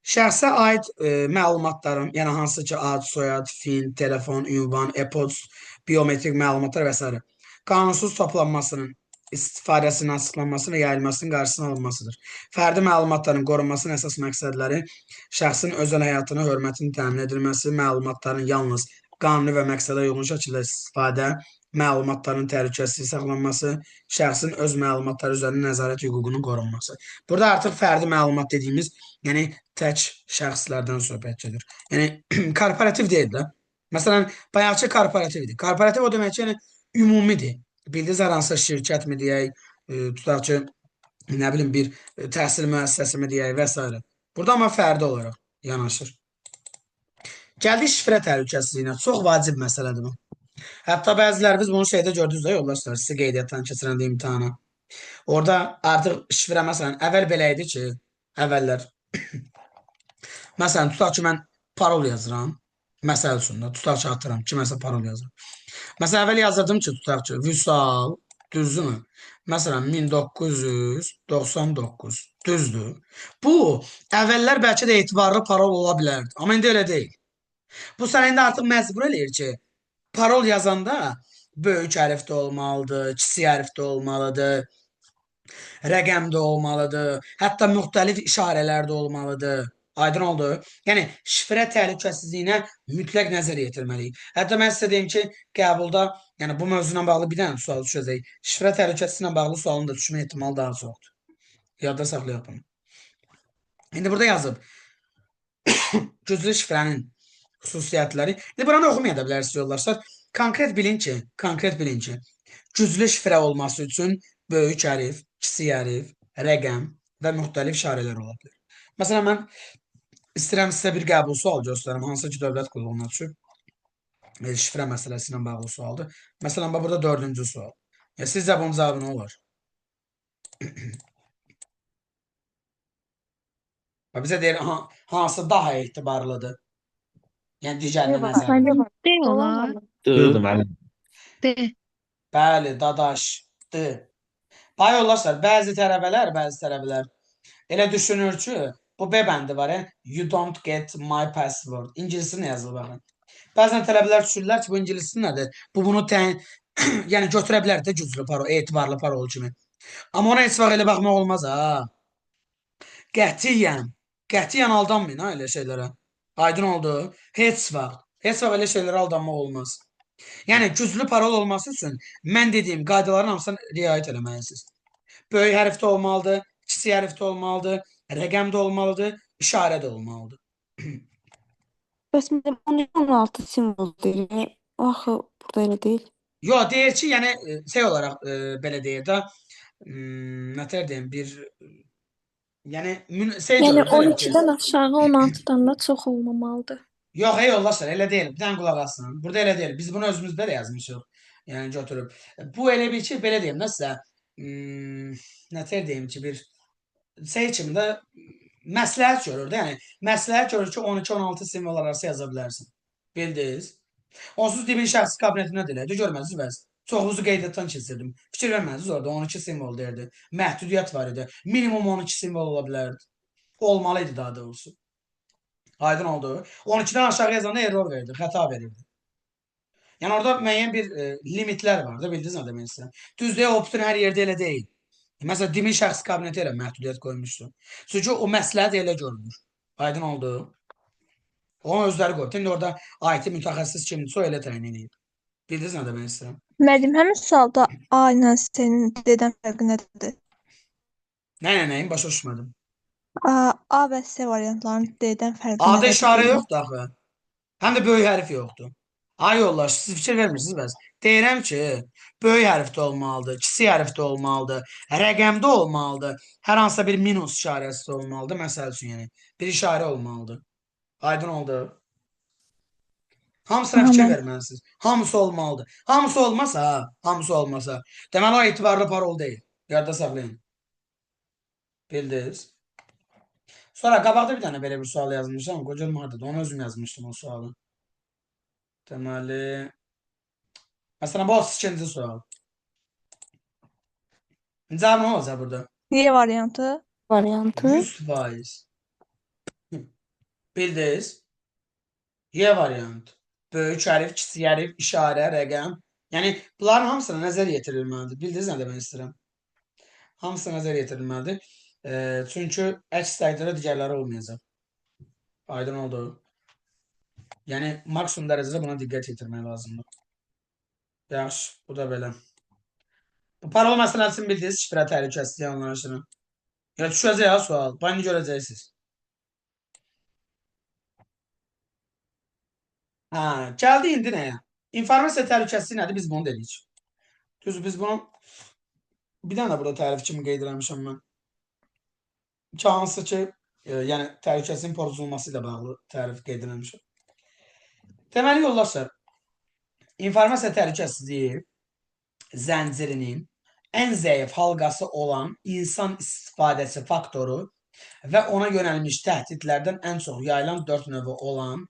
Speaker 1: Şəxsə aid məlumatların, yəni hansı ki ad, soyad, fin, telefon, ünvan, e-post, biometrik məlumatlar və s. qanunsuz toplanmasının, istifadəsinin açıqlanması və yayılmasının qarşısının alınmasıdır. Fərdi məlumatların qorunmasının əsas məqsədləri şəxsin özəl həyatına hörmətinin təmin edilməsi, məlumatların yalnız qanuni və məqsədə uyğun şəkildə istifadə, məlumatların təhlükəsiz saxlanması, şəxsin öz məlumatları üzərində nəzarət hüququnun qorunması. Burada artıq fərdi məlumat dediyimiz, yəni tək şəxslərdən söhbət gedir. Yəni korporativ deyil də. Məsələn, bayaqçı korporativ idi. Korporativ o demək ki, yəni ümumidir. Bildiniz hər hansısa şirkətmi deyək, tutaq ki, nə bilim bir təhsil müəssisəsi mi deyək və s. Burada amma fərdi olaraq yanaşır. Gəldik şifrə təhlükəsizliyinə. Çox vacib məsələdir bu. Hətta bəziləriniz bunu şeydə gördünüz də yoldaşlar, sizi qeydiyyatdan keçirəndə imtahana. Orada artıq şifrə məsələn əvvəl belə idi ki, əvvəllər məsələn tutaq ki mən parol yazıram. Məsəl üçün də tutaq ki atıram, kiməsə parol yazıram. Məsələn əvvəl yazırdım ki, tutaq ki Vüsal, düzdürmü? Məsələn 1999, düzdür. Bu əvvəllər bəlkə də etibarlı parol ola bilərdi, amma indi elə deyil. Bu sənə indi artıq məcbur eləyir ki, parol yazanda böyük hərf də olmalıdır, kiçik hərf də olmalıdır, rəqəm də olmalıdır, hətta müxtəlif işarələr də olmalıdır. Aydın oldu. Yəni şifrə təhlükəsizliyinə mütləq nəzər yetirməliyik. Hətta mən sizə deyim ki, qəbulda, yəni bu mövzu ilə bağlı bir dənə sual düşəcək. Şifrə təhlükəsizliyi ilə bağlı sualın da düşmə ehtimalı daha çoxdur. Yadda saxlayaq bunu. İndi burada yazıb güclü şifrənin xüsusiyyətləri. İndi buranı oxumaya da bilərsiniz yoldaşlar. Konkret bilin ki, konkret bilin ki, güclü şifrə olması üçün böyük hərf, kiçik hərf, rəqəm və müxtəlif işarələr ola bilər. Məsələn, mən istəyirəm sizə bir qəbul sual göstərim, hansı ki dövlət qulluğuna düşüb. Şifrə məsələsi ilə bağlı sualdır. Məsələn, bax burada dördüncü sual. Sizcə bunun cavabı nə olar? Bax, bizə deyir, hansı daha etibarlıdır? Yəni digərinə nəzərən.
Speaker 6: D olar.
Speaker 2: D.
Speaker 3: D müəllim.
Speaker 6: D.
Speaker 1: Bəli, dadaş, D. Bax yoldaşlar, bəzi tələbələr elə düşünür ki, bu B bəndi var, you don't get my password. İngiliscə nə yazılır baxın. Bəzən tələbələr düşünürlər ki, bu ingiliscə nədir? Bu bunu yəni götürə bilər də güclü parol, etibarlı parol kimi. Amma ona heç vaxt elə baxmaq olmaz ha. Qətiyyən, qətiyyən aldanmayın ha elə şeylərə. Aydın oldu. Heç vaxt, heç vaxt elə şeylərə aldanmaq olmaz. Yəni güclü parol olması üçün mən dediyim qaydaların hamısına riayət eləməlisiniz. Böyük hərf də olmalıdır, kiçik hərf də olmalıdır, rəqəm də olmalıdır, işarə də olmalıdır.
Speaker 4: Bəs mənim 12-16 simvol deyir. Axı burada elə deyil.
Speaker 1: Yo, deyir ki, yəni şey olaraq belə deyir də, nə tər deyim, bir yəni şey
Speaker 6: Yəni
Speaker 1: görür də elə ki.
Speaker 6: 12-dən aşağı 16-dan da çox olmamalıdır.
Speaker 1: Yox, ey yoldaşlar, elə deyil. Bir dənə qulaq asın. Burada elə deyil. Biz bunu özümüzdə də yazmışıq. Yəni götürüb. Bu elə bir ki, belə deyim də sizə, nə tər deyim ki, bir şey kimi də məsləhət görür də. Yəni məsləhət görür ki, 12-16 simvol arası yaza bilərsin. Bildiniz? Onsuz dibin şəxsi kabinetində də elədi. Görmədiniz bəs. Çoxunuzu qeydiyyatdan keçirdim. Fikir vermədiniz orada 12 simvol deyirdi. Məhdudiyyət var idi. Minimum 12 simvol ola bilərdi. Olmalı idi daha doğrusu. Aydın oldu. 12-dən aşağı yazanda error verirdi, xəta verirdi. Yəni orada müəyyən bir limitlər var da, bildiniz nə demək istəyirəm. Düzdür, o bütün hər yerdə elə deyil. Məsələn, DİMİN şəxsi kabineti elə məhdudiyyət qoymuşdu. Çünki o məsləhət elə görünür. Aydın oldu. Onu özləri qoyub. İndi orada IT mütəxəssis kimdirsə o elə təyin eləyib. Bildiniz nə demək istəyirəm?
Speaker 5: Müəllim, həmin sualda A ilə C-nin D-dən fərqi nədir?
Speaker 1: Nə, nəyin başa düşmədim.
Speaker 5: A və C variantlarının D-dən fərqi
Speaker 1: A-da
Speaker 5: nədədir
Speaker 1: işarə
Speaker 5: deyirəm.
Speaker 1: yoxdur axı. Həm də böyük hərf yoxdur. Ay yoldaş, siz fikir vermirsiniz bəs. Deyirəm ki, böyük hərfdə olmalıdır, kiçik hərfdə olmalıdır, rəqəmdə olmalıdır, hər hansısa bir minus işarəsi də olmalıdır, məsəl üçün yəni. Bir işarə olmalıdır. Aydın oldu. Hamısına fikir
Speaker 5: Tamam.
Speaker 1: verməlisiniz. Hamısı olmalıdır. Hamısı olmasa, hamısı olmasa, deməli o etibarlı parol deyil. Yadda saxlayın. Bildiniz? Sonra qabaqda bir dənə belə bir sual yazmışam. Qocam hardadır? Onu özüm yazmışdım o sualı. Deməli, məsələn bu 32-ci sual. Cavab nə olacaq burada?
Speaker 5: Y variantı.
Speaker 4: Variantı.
Speaker 1: 100%. Bildiniz? Y variantı. Böyük hərf, kiçik hərf, işarə, rəqəm. Yəni bunların hamısına nəzər yetirilməlidir. Bildiniz nə demək istəyirəm? Hamısına nəzər yetirilməlidir. Çünki əks təqdirdə digərləri olmayacaq. Aydın oldu. Yəni maksimum dərəcədə buna diqqət yetirmək lazımdır. Yaxşı, bu da belə. Bu parol məsələsini bildiniz, şifrə təhlükəsizliyi anlayışını. Ya düşəcək ha sual. Bunu görəcəksiniz. Ha, gəldi indi nəyə? İnformasiya təhlükəsizliyi nədir? Biz bunu dedik. Düz biz bunu bir dənə burada tərif kimi qeyd eləmişəm mən. Ki, hansı ki, yəni təhlükəsizliyin pozulması ilə bağlı tərif qeyd eləmişəm. Deməli yoldaşlar, informasiya təhlükəsizliyi zəncirinin ən zəif halqası olan insan istifadəsi faktoru və ona yönəlmiş təhdidlərdən ən çox yayılan 4 növü olan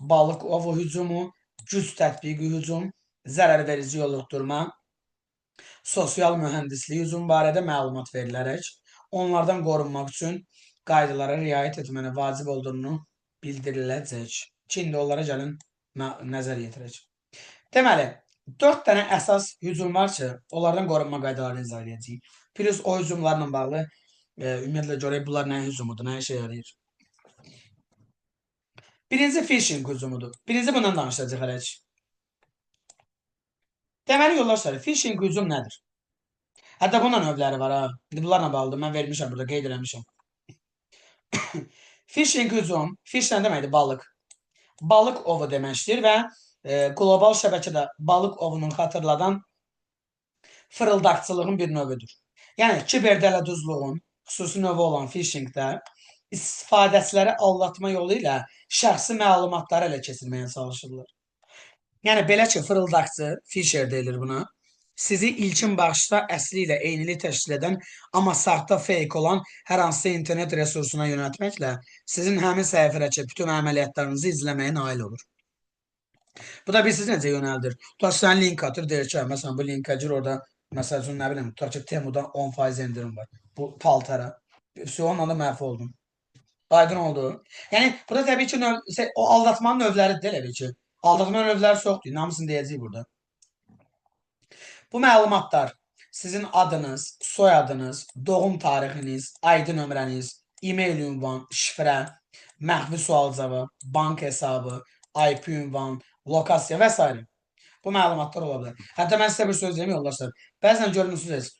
Speaker 1: balıq ovu hücumu, güc tətbiqi hücum, zərərverici yoluxdurma, sosial mühəndislik hücum barədə məlumat verilərək onlardan qorunmaq üçün qaydalara riayət etmənin vacib olduğunu bildiriləcək. Ki, indi onlara gəlin nəzər yetirək. Deməli, 4 dənə əsas hücum var ki, onlardan qorunma qaydalarını izah edəcəyik. Plus o hücumlarla bağlı ümumiyyətlə görək bunlar nə hücumudur, nə işə yarayır. Birinci phishing hücumudur. Birinci bundan danışacaq hələ ki. Deməli yoldaşlar, phishing hücum nədir? Hətta bununla növləri var ha. İndi bunlarla bağlıdır. Mən vermişəm burada, qeyd eləmişəm. Phishing hücum, fish nə deməkdir? Balıq. Balıq ovu deməkdir və qlobal şəbəkədə balıq ovunun xatırladan fırıldaqçılığın bir növüdür. Yəni kiber dələduzluğun xüsusi növü olan phishingdə istifadəçiləri aldatma yolu ilə şəxsi məlumatları ələ keçirməyə çalışırlar. Yəni belə ki, fırıldaqçı, phisher deyilir buna. Sizi ilkin baxışda əsli ilə eynilik təşkil edən, amma saxta fake olan hər hansısa internet resursuna yönəltməklə sizin həmin səhifədəki bütün əməliyyatlarınızı izləməyə nail olur. Bu da bilirsiniz necə yönəldir. Tutaq sən link atır, deyir ki, məsələn bu linkə gir orada, məsəl üçün nə bilim, tutaq ki, Temuda 10% endirim var. Bu paltara. Onunla da məhv oldum. Aydın oldu. Yəni burada təbii ki, o aldatmanın növləridir elə bil ki. Aldatma növləri çoxdur. Hamısını deyəcəyik burada. Bu məlumatlar sizin adınız, soyadınız, doğum tarixiniz, ID nömrəniz, e-mail ünvan, şifrə, məxfi sual-cavab, bank hesabı, IP ünvan, lokasiya və s. Bu məlumatlar ola bilər. Hətta mən sizə bir söz deyim yoldaşlar. Bəzən görmüsünüz,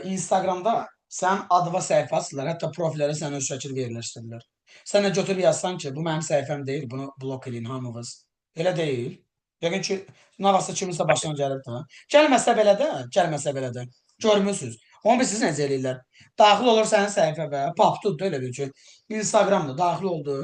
Speaker 1: Instagramda sənin adına səhifə açırlar, hətta profillərə sənin öz şəkil yerləşdirirlər. Sən də götürüb yazsan ki, bu mənim səhifəm deyil, bunu blok eləyin hamınız. Elə deyil. Yəqin ki, nə vaxtsa kiminsə başına gəlib də. Gəlməsə belə də, gəlməsə belə də. Görmüsünüz. Onu bilirsiniz necə eləyirlər? Daxil olur sənin səhifə popdudur elə bil ki, Instagramda daxil oldu.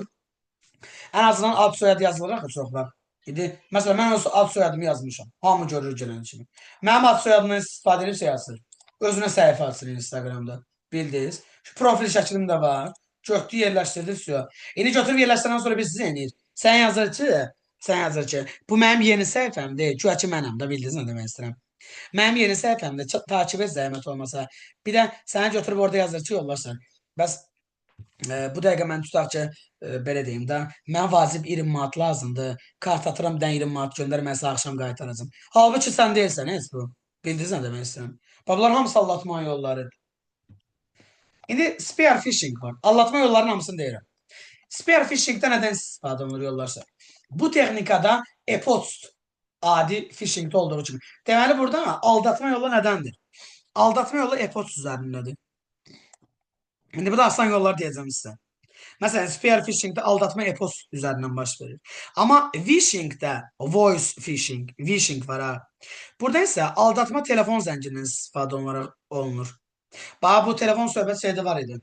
Speaker 1: Ən azından ad soyad yazılır axı çox vaxt. İndi məsələn mən öz ad soyadımı yazmışam. Hamı görür gələn kimi. Mənim ad soyadımdan istifadə edib şey yazır. Özünə səhifə açır Instagramda. Bildiniz? Şu profil şəklim də var. Götürdü yerləşdirdi vsyo. İndi götürüb yerləşdirəndən sonra bir sizə eləyir. Sən yazır ki, sən yazır ki, bu mənim yeni səhifəm deyil. Güya ki mənəm də bildiniz nə demək istəyirəm. Mənim yeni səhifəmdə takip et zəhmət olmasa. Bir də səni götürüb orada yazır ki, yoldaşlar. Bəs bu dəqiqə mən tutaq ki, belə deyim də, mən vacib 20 manat lazımdır. Kart atıram, bir dənə 20 manat göndər, mən sənə axşam qaytaracağam. Halbuki sən deyilsən, heç bu. Bildiniz nə demək istəyirəm? Bax, bunlar hamısı aldatma yollarıdır. İndi spear phishing var. Aldatma yollarının hamısını deyirəm. Spear phishingdə nədən istifadə olunur yoldaşlar? Bu texnikada e-post adi phishingdə olduğu kimi. Deməli burada aldatma yolu nədəndir? Aldatma yolu e-post üzərindədir. İndi bu da asan yollar deyəcəm sizə. Məsələn, spear phishingdə aldatma e-post üzərindən baş verir. Amma vishingdə voice phishing, vishing var ha. Burada isə aldatma telefon zəngindən istifadə olunaraq olunur. Bax bu telefon söhbət şeydə var idi.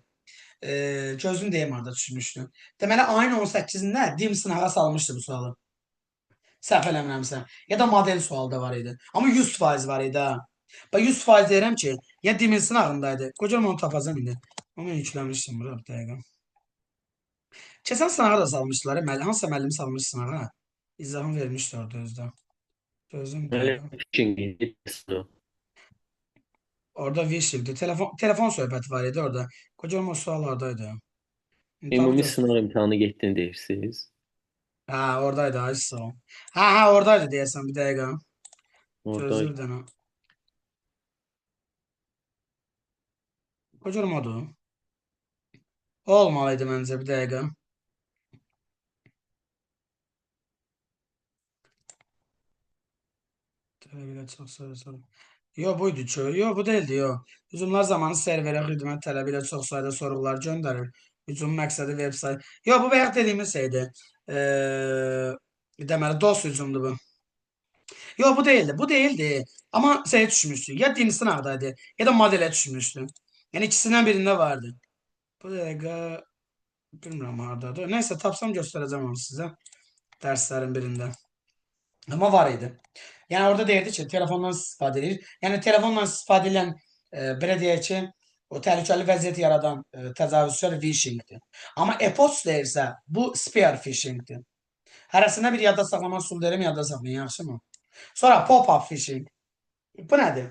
Speaker 1: Gözün deyim harda düşmüşdü. Deməli ayın 18-də DİM sınağa salmışdı bu sualı. Səhv eləmirəmsə. Ya da model sualı da var idi. Amma 100% var idi ha. Bax 100% deyirəm ki, ya DİM-in sınağındaydı. Qocam onu tapacam indi. Onu yükləmişdim bura bir dəqiqə. Keçən sınağa da salmışdılar. Hansısa müəllim salmış sınağa. İzahını vermişdi orada özdə. Gözüm bir
Speaker 2: Müəllim
Speaker 1: dəqiqə.
Speaker 2: phishing idi.
Speaker 1: Orada vishingdi. Telefon söhbəti var idi orada. Qocam o sual oradaydı. Tapıb
Speaker 2: Ümumi
Speaker 1: göstər.
Speaker 2: sınaq imtahanı getdin deyirsiniz.
Speaker 1: Ha, oradaydı. Ay sağ ol. Ha, oradaydı deyəsən bir dəqiqə.
Speaker 2: Orada
Speaker 1: Gözlə bir dənə. Qocam odur. Olmalıydı məncə bir dəqiqə. Belə çox soru. Yo buydu ki. Yo bu değildi yo. Hücumlar zamanı serverə xidmət tələbi ilə çox sayda sorğular göndərir. Hücum məqsədi veb sayt. Yo bu bayaq dediyimiz şeydi. Deməli DOS hücumdur bu. Yo bu değildi. Bu değildi. Amma şeyə düşmüşdü. Ya DİM sınağdaydı ya da modelə düşmüşdü. Yəni ikisindən birində vardı. Bu dəqiqə bilmirəm hardadır. Nəysə tapsam göstərəcəm onu sizə dərslərin birində. Amma var idi. Yəni orada deyirdi ki, telefondan istifadə edir. Yəni telefonla istifadə edən belə deyək ki, o təhlükəli vəziyyət yaradan təcavüzkar phishingdir. Amma e-post deyirsə, bu spear phishingdir. Hərəsində bir yadda saxlama üsulu deyirəm, yadda saxlayın, yaxşımı? Sonra pop-up phishing. Bu nədir?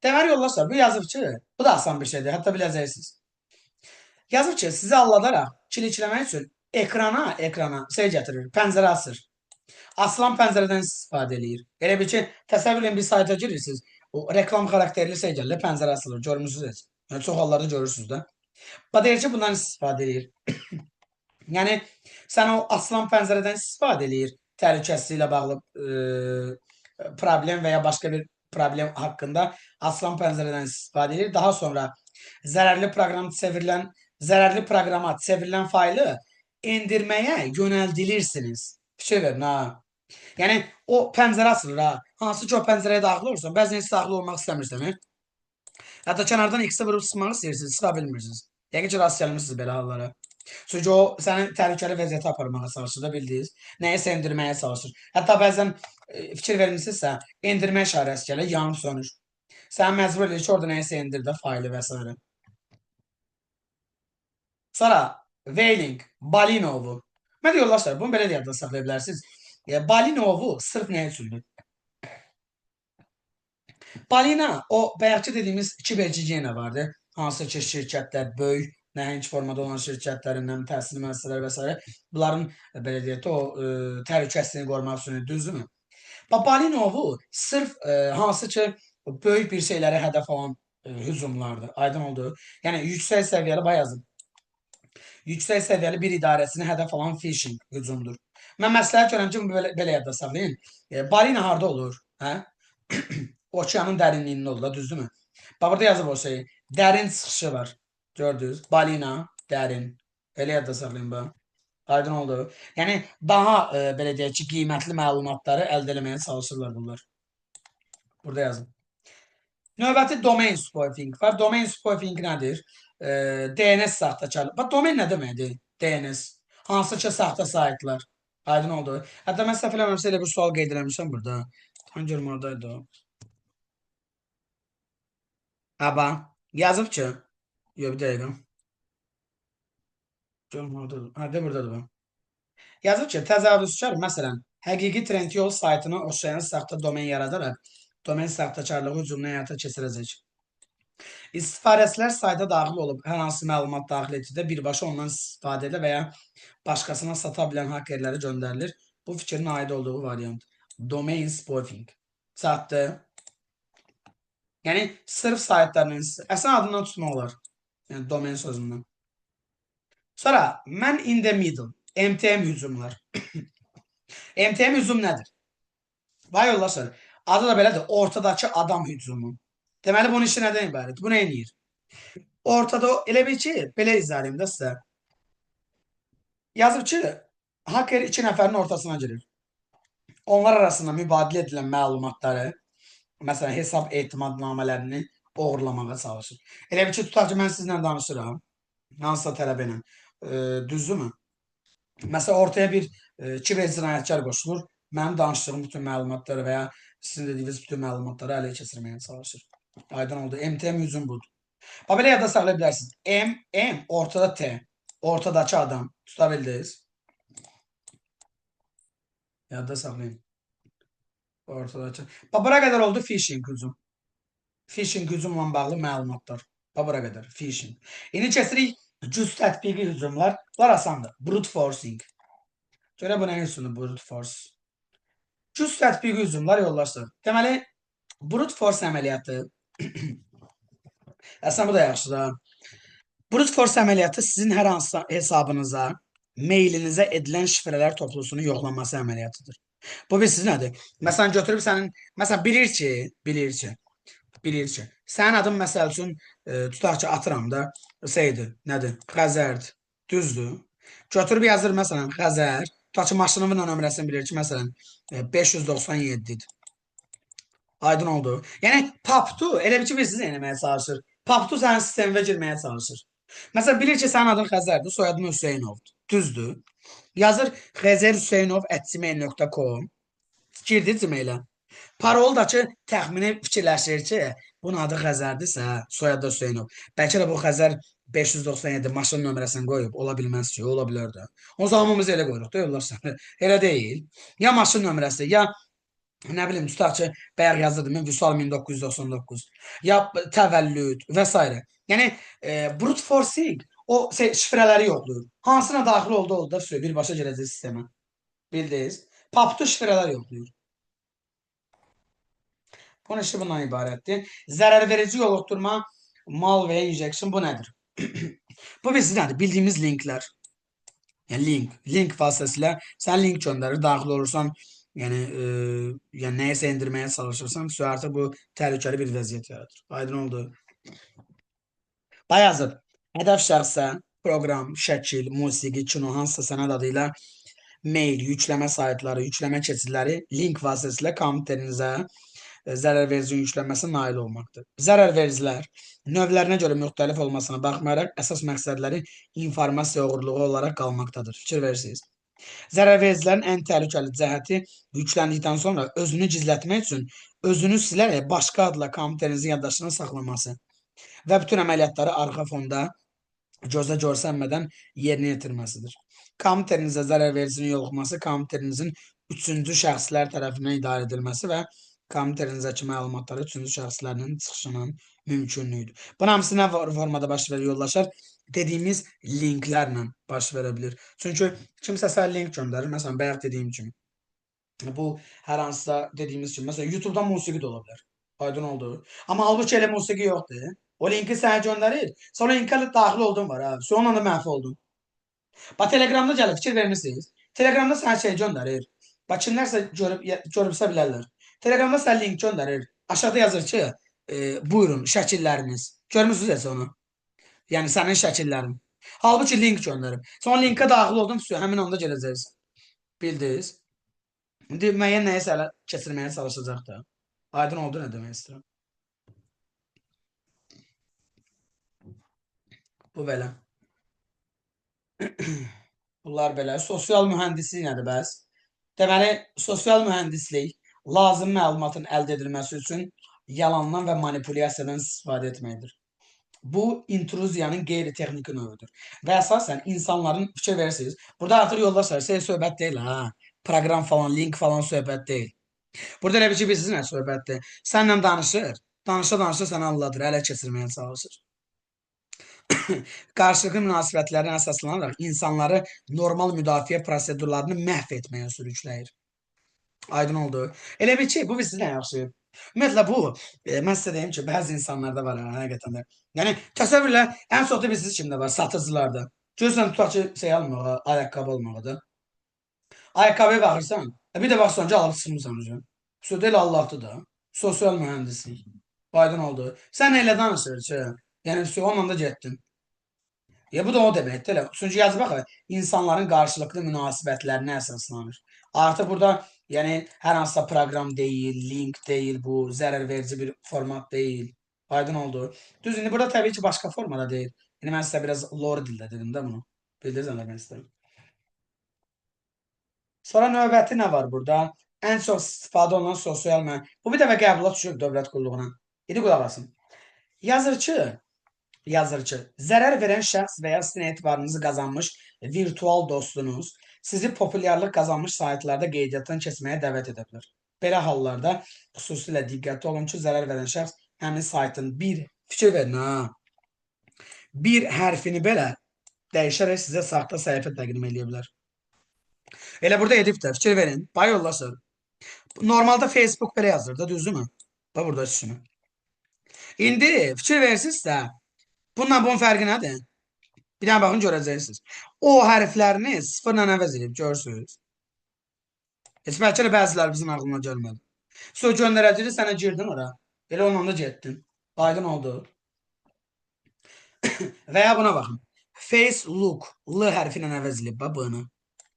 Speaker 1: Deməli yoldaşlar, bu yazıb ki, bu da asan bir şeydir, hətta biləcəksiniz. Yazıb ki, sizi aldadaraq kilikləmək üçün ekrana şey gətirir, pəncərə açır. Açılan pəncərədən istifadə eləyir. Elə bil ki, təsəvvür edin bir sayta girirsiniz, o reklam xarakterli şey gəlir, pəncərə açılır, görmüsünüz heç. Yəni, çox hallarda görürsünüz də. Bax, deyir ki, bundan istifadə eləyir. Yəni, sən o açılan pəncərədən istifadə eləyir təhlükəsizliyi ilə bağlı problem və ya başqa bir problem haqqında açılan pəncərədən istifadə edir. Daha sonra zərərli proqrama çevrilən faylı endirməyə yönəldilirsiniz. Fikir verin ha. Yəni o pəncərə açılır ha. Hansı ki o pəncərəyə daxil olursan, bəzən heç daxil olmaq istəmirsən. He? Hətta kənardan X-ə vurub çıxmaq istəyirsiniz, çıxa bilmirsiniz. Yəqin ki, rast gəlmişsiniz belə hallara. Çünki o səni təhlükəli vəziyyətə aparmağa çalışır da bildiniz. Nəyisə endirməyə çalışır. Hətta bəzən fikir vermisinizsə, endirmə işarəsi gəlir, yanıb sönür. Səni məcbur edir ki, orada nəyisə endir də faylı və s. Sonra whaling, balinovu. Mən də yoldaşlar, bunu belə də yadda saxlaya bilərsiniz. Balinovu sırf nə üçündür? Balina, o bayaqki dediyimiz kibergigiyena vardı. Hansı ki şirkətlər böyük, nəhəng formada olan şirkətlərindən, təhsil müəssisələri və s. Bunların belə deyək də o təhlükəsizliyini qorumaq üçün düzdürmü? Bax, Balinovu sırf hansı ki böyük bir şeylərə hədəf alan hücumlardır. Aydın oldu. Yəni yüksək səviyyəli bax yazın. Yüksək səviyyəli bir idarəsini hədəf alan phishing hücumdur. Mən məsləhət görürəm ki, bunu belə yadda saxlayın. Balina harda olur? Hə? Okeanın dərinliyində olur da, düzdürmü? Bax, burada yazıb o şeyi. Dərin çıxışı var. Gördünüz? Balina, dərin. Elə yadda saxlayın bax. Aydın oldu. Yəni, daha belə deyək ki, qiymətli məlumatları əldə eləməyə çalışırlar bunlar. Burada yazın. Növbəti domain spoofing var. Domain spoofing nədir? DNS saxtakarlığı. Bax, domain nə deməkdir? DNS. Hansı ki, saxta saytlar. Aydın oldu. Hətta mən səhv eləmirəmsə elə bir sual qeyd eləmişəm burada. Tam görüm oradaydı o. Aba, yazıb ki, yox bir dəqiqə. Görüm oradadır. Ha, de buradadır bu. Yazıb ki, təcavüzkar məsələn, həqiqi Trendyol saytına oxşayan saxta domen yaradaraq domen saxtakarlığı hücumunu həyata keçirəcək. İstifadəçilər sayta daxil olub hər hansı məlumat daxil etdikdə birbaşa ondan istifadə edə və ya başqasına sata bilən hackerlərə göndərilir. Bu fikrin aid olduğu variant. Domain spoofing. Çatdı. Yəni, sırf saytlarının əslən adından tutmaq olar. Yəni, domen sözündən. Sonra, man in the middle. MTM hücumlar. MTM hücum nədir? Vay yoldaşlar, adı da belədir. Ortadakı adam hücumu. Deməli, bunun işi nədən ibarət? Bu nə eləyir? Ortada elə bil ki, belə izah edeyim də sizə. Yazıb ki, hacker iki nəfərin ortasına girir. Onlar arasında mübadilə edilən məlumatları, məsələn, hesab etimadnamələrini oğurlamağa çalışır. Elə bil ki, tutaq ki, mən sizinlə danışıram, hansısa tələbə ilə. Düzdürmü? Məsələn, ortaya bir kiber cinayətkar qoşulur. Mənim danışdığım bütün məlumatları və ya sizin dediyiniz bütün məlumatları ələ keçirməyə çalışır. Aydın oldu. MTM hücum budur. Bax, belə yadda saxlaya bilərsiniz. M, M, ortada T. Ortadakı adam. Tuta bildiniz. Yadda saxlayın. Ortadakı. Bax, bura qədər oldu phishing hücum. Phishing hücumla bağlı məlumatlar. Bax, bura qədər. Phishing. İndi keçirik cüz tətbiqi hücumlar. Bunlar asandır. Brute forcing. Görə bu nə üçündür brute force? Cüz tətbiqi hücumlar yoldaşlar. Deməli, brute force əməliyyatı əslində bu da yaxşıdır. Brute force əməliyyatı sizin hər hansı hesabınıza, mailinizə edilən şifrələr toplusunun yoxlanması əməliyyatıdır. Bu bilirsiniz nədir? Məsələn, götürüb sənin, məsələn, bilir ki, sənin adın məsəl üçün, tutaq ki, atıram da, şeydir, nədir? Xəzərdir, düzdür. Götürüb yazır, məsələn, Xəzər, tutaq ki, maşınımın nömrəsini bilir ki, məsələn, 597-dir. Aydın oldu. Yəni, PAP-tu, elə bir ki, bilirsiniz, eləməyə çalışır. PAP-tu sənin sistemə girməyə çalışır. Məsələn, bilir ki, sənin adın Xəzərdir, soyadın Hüseynovdur. Düzdür. Yazır xəzərhüseynov@gmail.com. Girdi Gmail-ə. Parol da ki, təxmini fikirləşir ki, bunun adı Xəzərdirsə, soyadı da Hüseynov. Bəlkə də bu Xəzər 597 maşın nömrəsini qoyub, ola bilməz ki, ola bilər də. O zaman hamımız elə qoyuruq da, yoldaşlar. Elə deyil. Ya maşın nömrəsi, ya nə bilim, tutaq ki, bayaq yazırdım, Vüsal 1999, ya təvəllüd və s. Yəni, brute forcing o şey, şifrələri yoxlayır. Hansına daxil oldu, oldu da, birbaşa girəcək sistemə. Bildiniz? PAP-tu şifrələr yoxlayır. Bunun işi bundan ibarətdir. Zərər verici yoluxdurma, malware injection bu nədir? Bu biz nədir? Bildiyimiz linklər. Yəni link vasitəsilə sən link göndərir, daxil olursan, yəni nəyisə endirməyə çalışırsan, artıq bu təhlükəli bir vəziyyət yaradır. Aydın oldu. Bayazıb, hədəf şəxsə proqram, şəkil, musiqi, kino, hansısa sənəd adı ilə mail, yükləmə saytları, yükləmə keçidləri link vasitəsilə kompüterinizə zərər verici yüklənməsi nail olmaqdır. Zərər vericilər növlərinə görə müxtəlif olmasına baxmayaraq əsas məqsədləri informasiya oğurluğu olaraq qalmaqdadır. Fikir verirsiniz. Zərər vericilərin ən təhlükəli cəhəti yükləndikdən sonra özünü gizlətmək üçün özünü silərək başqa adla kompüterinizin yaddaşını saxlaması və bütün əməliyyatları arxa fonda gözə görsənmədən yerinə yetirməsidir. Kompüterinizə zərər vericinin yoluxması, kompüterinizin üçüncü şəxslər tərəfindən idarə edilməsi və kompüterinizdəki məlumatları üçüncü şəxslərinin çıxışının mümkünlüyüdür. Bunun hamısı nə formada baş verir yoldaşlar? Dediyimiz linklərlə baş verə bilir. Çünki kimsə sənə link göndərir. Məsələn, bayaq dediyim kimi. Bu, hər hansısa dediyimiz kimi. Məsələn, YouTube-dan musiqi də ola bilər. Aydın oldu. Amma halbuki elə musiqi yoxdur. O linki sənə göndərir. Sonra linkə daxil oldun var. Ha. Sonra da məhv oldun. Bax, Telegramda gəlir, fikir vermişsiniz. Telegramda sənə şey göndərir. Bax, kimlərsə görübsə bilərlər. Telegramda sənə link göndərir. Aşağıda yazır ki, buyurun şəkilləriniz. Görmüsünüz heç onu? Yəni, sənin şəkillərin. Halbuki link göndərib. Sonra linkə daxil oldum, həmin anda gələcəksin. Bildiniz? İndi müəyyən nəyisə ələ keçirməyə çalışacaq da. Aydın oldu nə demək istəyirəm. Bu belə. Bunlar belə. Sosial mühəndislik nədir bəs? Deməli, sosial mühəndislik lazım məlumatın əldə edilməsi üçün yalandan və manipulyasiyadan istifadə etməkdir. Bu, intruziyanın qeyri-texniki növüdür. Və əsasən insanların, fikir verirsiniz, burada artıq yoldaşlar, şey söhbət deyil, ha, proqram falan, link falan söhbət deyil. Burada elə bir ki, bilirsiniz nə söhbətdir? Səninlə danışır, danışa-danışa səni aldadır, ələ keçirməyə çalışır. Qarşılıqlı münasibətlərə əsaslanaraq insanları normal müdafiə prosedurlarını məhv etməyə sürükləyir. Aydın oldu. Elə bir ki, bu bilirsiniz nə yaxşı. Ümumiyyətlə bu, mən sizə deyim ki, bəzi insanlarda var, ha, həqiqətən də. Yəni, təsəvvürlə, ən çox da bilirsiniz kimdə var, satıcılarda. Görürsən, tutaq ki, şey almağa, ayaqqabı almağa da. Ayaqqabıya baxırsan, bir də baxırsan ki, alıb çıxmısan üzü. Söz elə Allahdır da. Sosial mühəndislik. Aydın oldu. Sən elə danışır ki, Yəni onunla da getdin. Ya bu da o deməkdir. Elə. Çünki yazı bax, insanların qarşılıqlı münasibətlərinə əsaslanır. Artıq burada yəni hər hansısa proqram deyil, link deyil, bu zərər verici bir format deyil. Aydın oldu. Düz indi burada təbii ki başqa formada deyil. Yəni mən sizə biraz lore dildə dedim də bunu. Bildiniz nə demək istəyirəm. Sonra növbəti nə var burada? Ən çox istifadə olunan sosial məna. Bu bir dəfə qəbula düşüb dövlət qulluğuna. İndi qulaq asın. Yazır ki, zərər verən şəxs və ya sizin etibarınızı qazanmış virtual dostunuz sizi populyarlıq qazanmış saytlarda qeydiyyatdan keçməyə dəvət edə bilər. Belə hallarda xüsusilə diqqətli olun ki, zərər verən şəxs həmin saytın bir fikir verin ha, bir hərfini belə dəyişərək sizə saxta səhifə təqdim eləyə bilər. Elə burada edib də fikir verin. Bay yoldaşlar. Normalda Facebook belə yazır da, düzdürmü? Bax burada üstünü. İndi fikir versinizsə, bununla bunun fərqi nədir? Bir dənə baxın görəcəksiniz. O hərflərini sıfırla əvəz edib görürsünüz. Heç bəlkə də bəziləri bizim ağlına gəlmədi. Sonra göndərəcəkdir, sənə girdin ora. Elə onunla da getdin. Aydın oldu. Və ya buna baxın. Facebook L hərfi ilə əvəz edib bax bunu.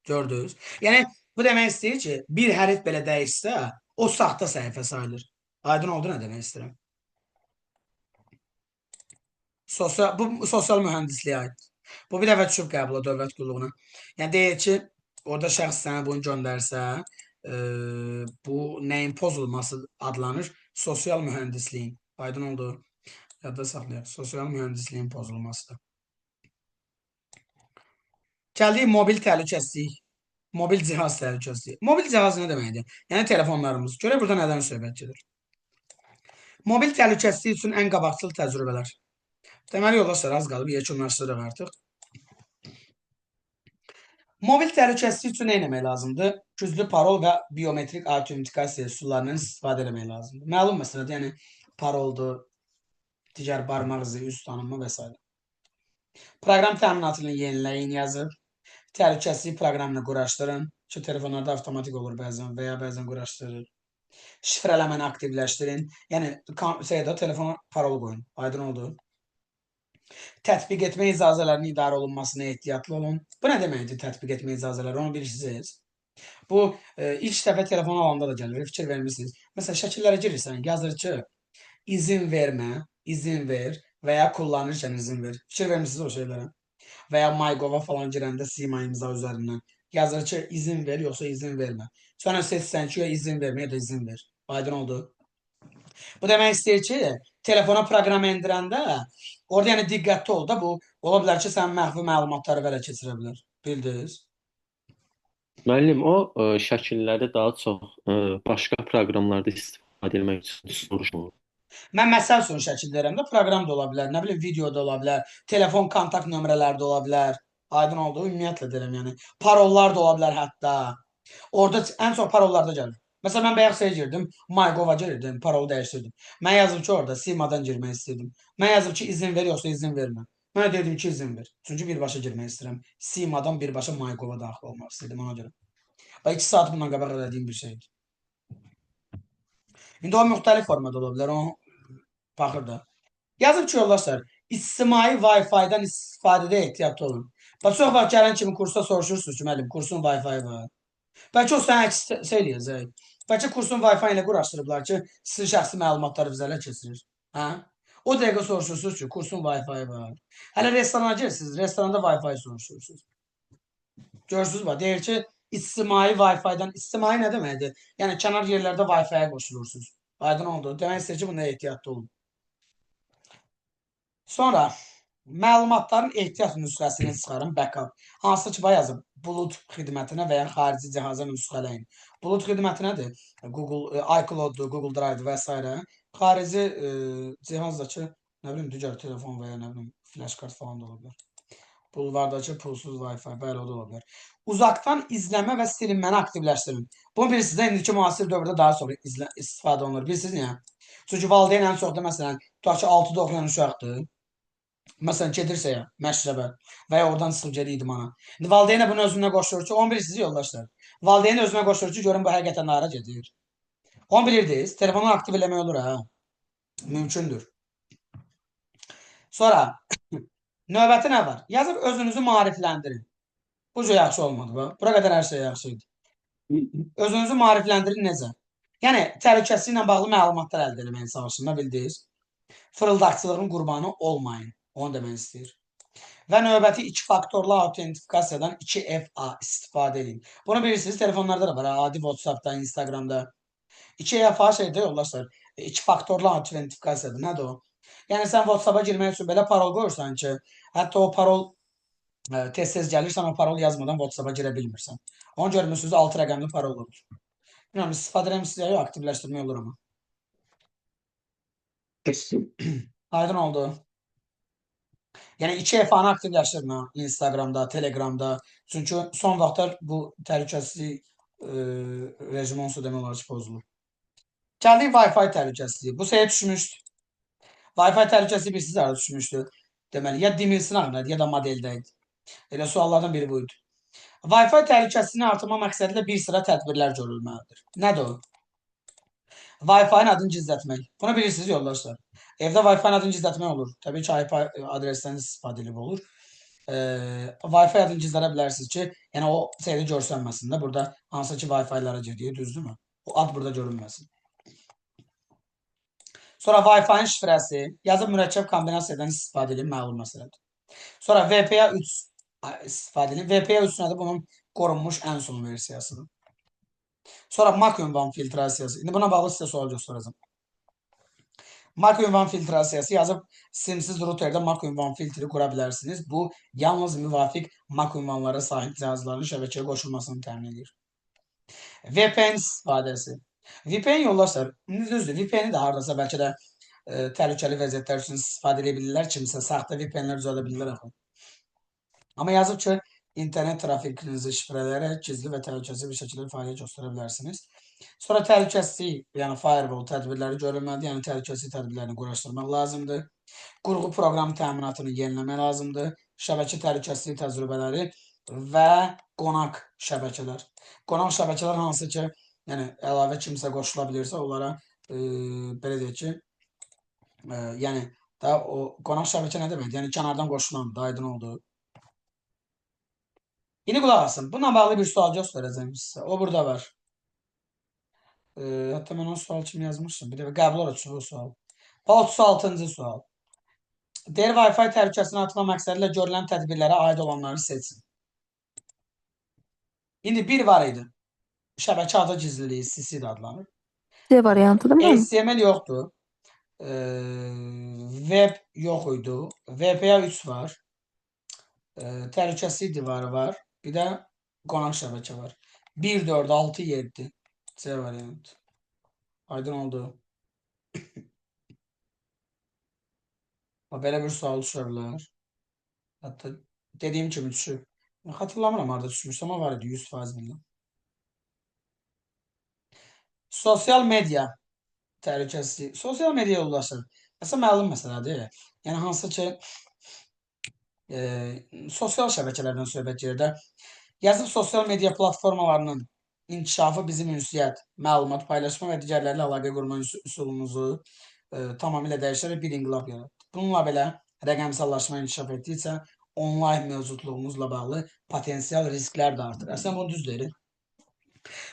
Speaker 1: Gördünüz? Yəni bu demək istəyir ki, bir hərf belə dəyişsə, o saxta səhifə sayılır. Aydın oldu nə demək istəyirəm? Bu sosial mühəndisliyə aiddir. Bu bir dəfə düşüb qəbula dövlət qulluğuna. Yəni deyir ki, orada şəxs sənə bunu göndərsə, bu nəyin pozulması adlanır? Sosial mühəndisliyin. Aydın oldu. Yadda saxlayaq. Sosial mühəndisliyin pozulmasıdır. Gəldik mobil təhlükəsizlik, mobil cihaz təhlükəsizliyi. Mobil cihaz nə deməkdir? Yəni telefonlarımız. Görək burada nədən söhbət gedir. Mobil təhlükəsizlik üçün ən qabaqcıl təcrübələr. Deməli yoldaşlar az qalıb yekunlaşdırırıq artıq. Mobil təhlükəsizlik üçün nə etmək lazımdır? Güclü parol və biometrik autentikasiya üsullarından istifadə etmək lazımdır. Məlum məsələdir, yəni paroldur, digər barmaq izi, üz tanınma və s. Proqram təminatını yeniləyin yazır. Təhlükəsizlik proqramını quraşdırın. Ki telefonlarda avtomatik olur bəzən və ya bəzən quraşdırır. Şifrələməni aktivləşdirin. Yəni şeydə telefona parol qoyun. Aydın oldu. Tətbiq etmə icazələrinin idarə olunmasına ehtiyatlı olun. Bu nə deməkdir tətbiq etmə icazələri? Onu bilirsiniz. Bu ilk dəfə telefon alanda da gəlir. Fikir vermişsiniz. Məsələn, şəkillərə girirsən, yazır ki, izin vermə, izin ver və ya kullanırkən izin ver. Fikir vermişsiniz o şeylərə. Və ya MyGov-a falan girəndə sima imza üzərindən yazır ki, izin ver, yoxsa izin vermə. Sonra seçsən ki, ya izin vermə ya da izin ver. Aydın oldu. Bu demək istəyir ki, telefona proqram endirəndə orada yəni diqqətli ol da bu ola bilər ki, sənin məxfi məlumatları belə keçirə bilər. Bildiniz?
Speaker 2: Müəllim, o şəkilləri daha çox başqa proqramlarda istifadə etmək üçün soruşmur.
Speaker 1: Mən məsəl üçün şəkil deyirəm də, proqram da ola bilər, nə bilim video da ola bilər, telefon kontakt nömrələri də ola bilər. Aydın oldu, ümumiyyətlə deyirəm yəni. Parollar da ola bilər hətta. Orada ən çox parollarda gəlir. Məsələn, mən bayaq şeyə girdim, MyGov-a girdim, parolu dəyişdirdim. Mən yazdım ki, orada Simadan girmək istəyirdim. Mən yazdım ki, izin ver, yoxsa izin vermə. Mən dedim ki, izin ver. Çünki birbaşa girmək istəyirəm. Simadan birbaşa MyGov-a daxil olmaq istəyirdim ona görə. Bax, 2 saat bundan qabaq elədiyim bir şeydir. İndi o müxtəlif formada ola bilər, o baxır da. Yazıb ki, yoldaşlar, ictimai Wi-Fi-dən istifadədə ehtiyatlı olun. Bax, çox vaxt gələn kimi kursa soruşursunuz ki, müəllim, kursun Wi-Fi var. Bəlkə o sənə əks şey eləyəcək. Bəlkə kursun Wi-Fi ilə quraşdırıblar ki, sizin şəxsi məlumatları bizə ələ keçirir. Hə? O dəqiqə soruşursunuz ki, kursun Wi-Fi var. Hələ restorana girirsiniz, restoranda Wi-Fi soruşursunuz. Görürsünüz bax, deyir ki, ictimai Wi-Fi-dən, ictimai nə deməkdir? Yəni kənar yerlərdə Wi-Fi-yə qoşulursunuz. Aydın oldu. Demək istəyir ki, bunda ehtiyatlı olun. Sonra məlumatların ehtiyat nüsxəsini çıxarın, backup. Hansı ki, bax yazıb, bulut xidmətinə və ya xarici cihaza nüsxələyin. Bulut xidməti nədir? Google, iCloud-dur, Google Drive-dur və s. Xarici cihazdakı, nə bilim, digər telefon və ya nə bilim, flash kart falan da ola bilər. Bulvardakı pulsuz Wi-Fi, bəli, o da ola bilər. Uzaqdan izləmə və silinməni aktivləşdirin. Bunu bilirsiniz də, indiki müasir dövrdə daha çox istifadə olunur. Bilirsiniz niyə? Çünki valideyn ən çox da, məsələn, tutaq ki, 6-da oxuyan uşaqdır. Məsələn, gedirsə ya, məşrəbə və ya oradan çıxıb gedir idmana. İndi valideyn də bunu özünə qoşur ki, onu bilirsiniz yoldaşlar. Valideyn özünə qoşur ki, görün bu həqiqətən hara gedir. Onu bilirdiniz. Telefonu aktiv eləmək olur ha. Mümkündür. Sonra növbəti nə var? Yazıb özünüzü maarifləndirin. Bu cür yaxşı olmadı. Bax. Bura qədər hər şey yaxşı idi. Özünüzü maarifləndirin necə? Yəni təhlükəsizliklə ilə bağlı məlumatlar əldə etməyə çalışın da bildiniz. Fırıldaqçılığın qurbanı olmayın. Onu demək istəyir. Və növbəti iki faktorlu autentifikasiyadan 2FA istifadə edin. Bunu bilirsiniz, telefonlarda da var. Adi WhatsApp-da, Instagram-da. 2FA şeydə yoldaşlar, iki faktorlu autentifikasiyadır. Nədir o? Yəni sən WhatsApp-a girmək üçün belə parol qoyursan ki, hətta o parol tez-tez gəlirsən, o parol yazmadan WhatsApp-a girə bilmirsən. Onu görmüsünüz, 6 rəqəmli parol olur. Bilmirəm, istifadə edirəm yox, aktivləşdirmək olur amma. Aydın oldu. Yəni 2FA-nı aktivləşdirin ha, Instagramda, Telegramda. Çünki son vaxtlar bu təhlükəsizlik rejimi onsuz demək olar ki, pozulur. Gəldik Wi-Fi təhlükəsizliyi. Bu səyə düşmüşdü. Wi-Fi təhlükəsizliyi bilirsiniz harada düşmüşdü. Deməli, ya Dimil sınağındaydı, ya da modeldə idi. Elə suallardan biri buydu. Wi-Fi təhlükəsizliyini artırma məqsədilə bir sıra tədbirlər görülməlidir. Nədir o? Wi-Fi-nin adını gizlətmək. Bunu bilirsiniz yoldaşlar. Evdə Wi-Fi-nin adını gizlətmək olur. Təbii ki, IP adresdən istifadə edib olur. Wi-Fi adını gizlədə bilərsiniz ki, yəni o şeydə görsənməsin də. Burada hansı ki Wi-Fi-lara girdiyi, düzdürmü? O ad burada görünməsin. Sonra Wi-Fi-nin şifrəsi, yazıb mürəkkəb kombinasiyadan istifadə edin, məlum məsələdir. Sonra VPA 3 istifadə edin. VPA 3 nədir? Bunun qorunmuş ən son versiyasıdır. Sonra MAC ünvan filtrasiyası. İndi buna bağlı sizə sual göstərəcəm. MAC ünvan filtrasiyası yazıb simsiz routerdə MAC ünvan filtri qura bilərsiniz. Bu yalnız müvafiq MAC ünvanlara sahib cihazların şəbəkəyə qoşulmasını təmin edir. VPN istifadəsi. VPN yoldaşlar, düzdür, VPN-i də hardasa bəlkə də təhlükəli vəziyyətlər üçün istifadə edə bilirlər. Kimsə saxta VPN-lər düzəldə bilirlər axı. Amma yazıb ki, internet trafikinizi şifrələyərək gizli və təhlükəsiz bir şəkildə fəaliyyət göstərə bilərsiniz. Sonra təhlükəsizlik, yəni firewall tədbirləri görülməlidir. Yəni təhlükəsizlik tədbirlərini quraşdırmaq lazımdır. Qurğu proqram təminatını yeniləmək lazımdır. Şəbəkə təhlükəsizlik təcrübələri və qonaq şəbəkələr. Qonaq şəbəkələr hansı ki, yəni əlavə kimsə qoşula bilirsə, onlara belə deyək ki, yəni da o qonaq şəbəkə nə deməkdir? Yəni kənardan qoşulan, da aydın oldu. İndi qulaq asın. Bununla bağlı bir sual göstərəcəm sizə. O burada var. Hətta mən o sual kimi yazmışdım. Bir də qəbul olsun o sual. 36-cı sual. Deyir Wi-Fi təhlükəsini artırma məqsədilə görülən tədbirlərə aid olanları seçin. İndi bir var idi. Şəbəkə adı gizliliyi, CC də adlanır.
Speaker 4: C variantıdır mı?
Speaker 1: HTML yoxdur. Web yox idi. VPA 3 var. Təhlükəsizlik divarı var. Bir də qonaq şəbəkə var. 1, 4, 6, 7. C variantı. Aydın oldu. Belə bir sual düşə bilər. Hətta dediyim kimi düşüb. Xatırlamıram harada düşmüşdü, amma var idi 100% bilirəm. Sosial media təhlükəsizliyi. Sosial media yoldaşlar. Əslində məlum məsələdir. Yəni hansı ki sosial şəbəkələrdən söhbət gedir də. Yazıb sosial media platformalarının inkişafı bizim ünsiyyət, məlumat paylaşma və digərlərlə əlaqə qurma üsulumuzu tamamilə dəyişərək bir inqilab yaratdı. Bununla belə rəqəmsallaşma inkişaf etdikcə onlayn mövcudluğumuzla bağlı potensial risklər də artır. Əslində bunu düz deyir.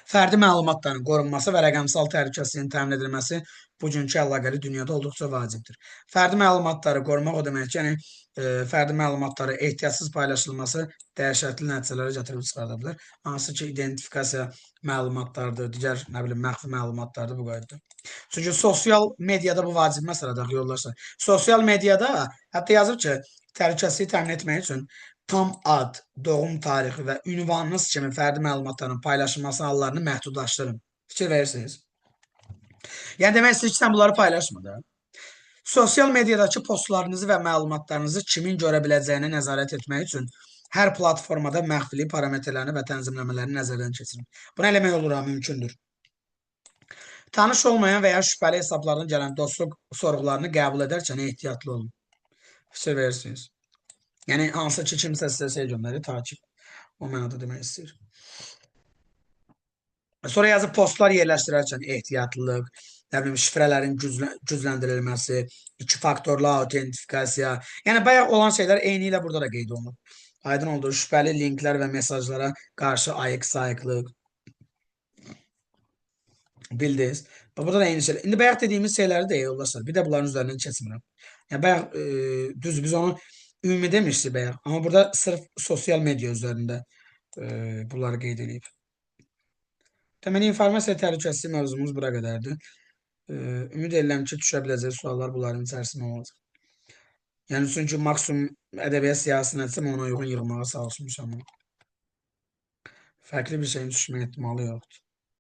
Speaker 1: Fərdi məlumatların qorunması və rəqəmsal təhlükəsizliyin təmin edilməsi bugünkü əlaqəli dünyada olduqca vacibdir. Fərdi məlumatları qorumaq o demək ki, yəni fərdi məlumatları ehtiyatsız paylaşılması dəhşətli nəticələrə gətirib çıxarda bilər. Hansı ki, identifikasiya məlumatlardır, digər nə bilim məxfi məlumatlardır bu qayda. Çünki sosial mediada bu vacib məsələdir yoldaşlar. Sosial mediada hətta yazıb ki, təhlükəsizliyi təmin etmək üçün tam ad, doğum tarixi və ünvanınız kimi fərdi məlumatların paylaşılması hallarını məhdudlaşdırın. Fikir verirsiniz. Yəni demək istəyir ki, sən bunları paylaşma da. Sosial mediadakı postlarınızı və məlumatlarınızı kimin görə biləcəyinə nəzarət etmək üçün hər platformada məxfilik parametrlərini və tənzimləmələrini nəzərdən keçirin. Bunu eləmək olur ha, mümkündür. Tanış olmayan və ya şübhəli hesablardan gələn dostluq sorğularını qəbul edərkən ehtiyatlı olun. Fikir verirsiniz. Yəni hansı ki, kimsə sizə şey göndərir, takip. O mənada demək istəyir. Sonra yazıb postlar yerləşdirərkən ehtiyatlılıq, nə bilim şifrələrin gücləndirilməsi, iki faktorlu autentifikasiya. Yəni bayaq olan şeylər eyni ilə burada da qeyd olunub. Aydın oldu. Şübhəli linklər və mesajlara qarşı ayıq sayıqlıq. Bildiniz. Bax, burada da eyni şeylər. İndi bayaq dediyimiz şeyləri də yoldaşlar. Bir də bunların üzərindən keçmirəm. Yəni bayaq düz biz onu ümumi demişdik bayaq. Amma burada sırf sosial media üzərində bunları qeyd eləyib. Deməli, informasiya təhlükəsizliyi mövzumuz bura qədərdir. Ümid edirəm ki, düşə biləcək suallar bunların içərisində olacaq. Yəni çünki maksimum ədəbiyyat siyahısını etsəm ona uyğun yığmağa çalışmışam. Fərqli bir şeyin düşmə ehtimalı yoxdur.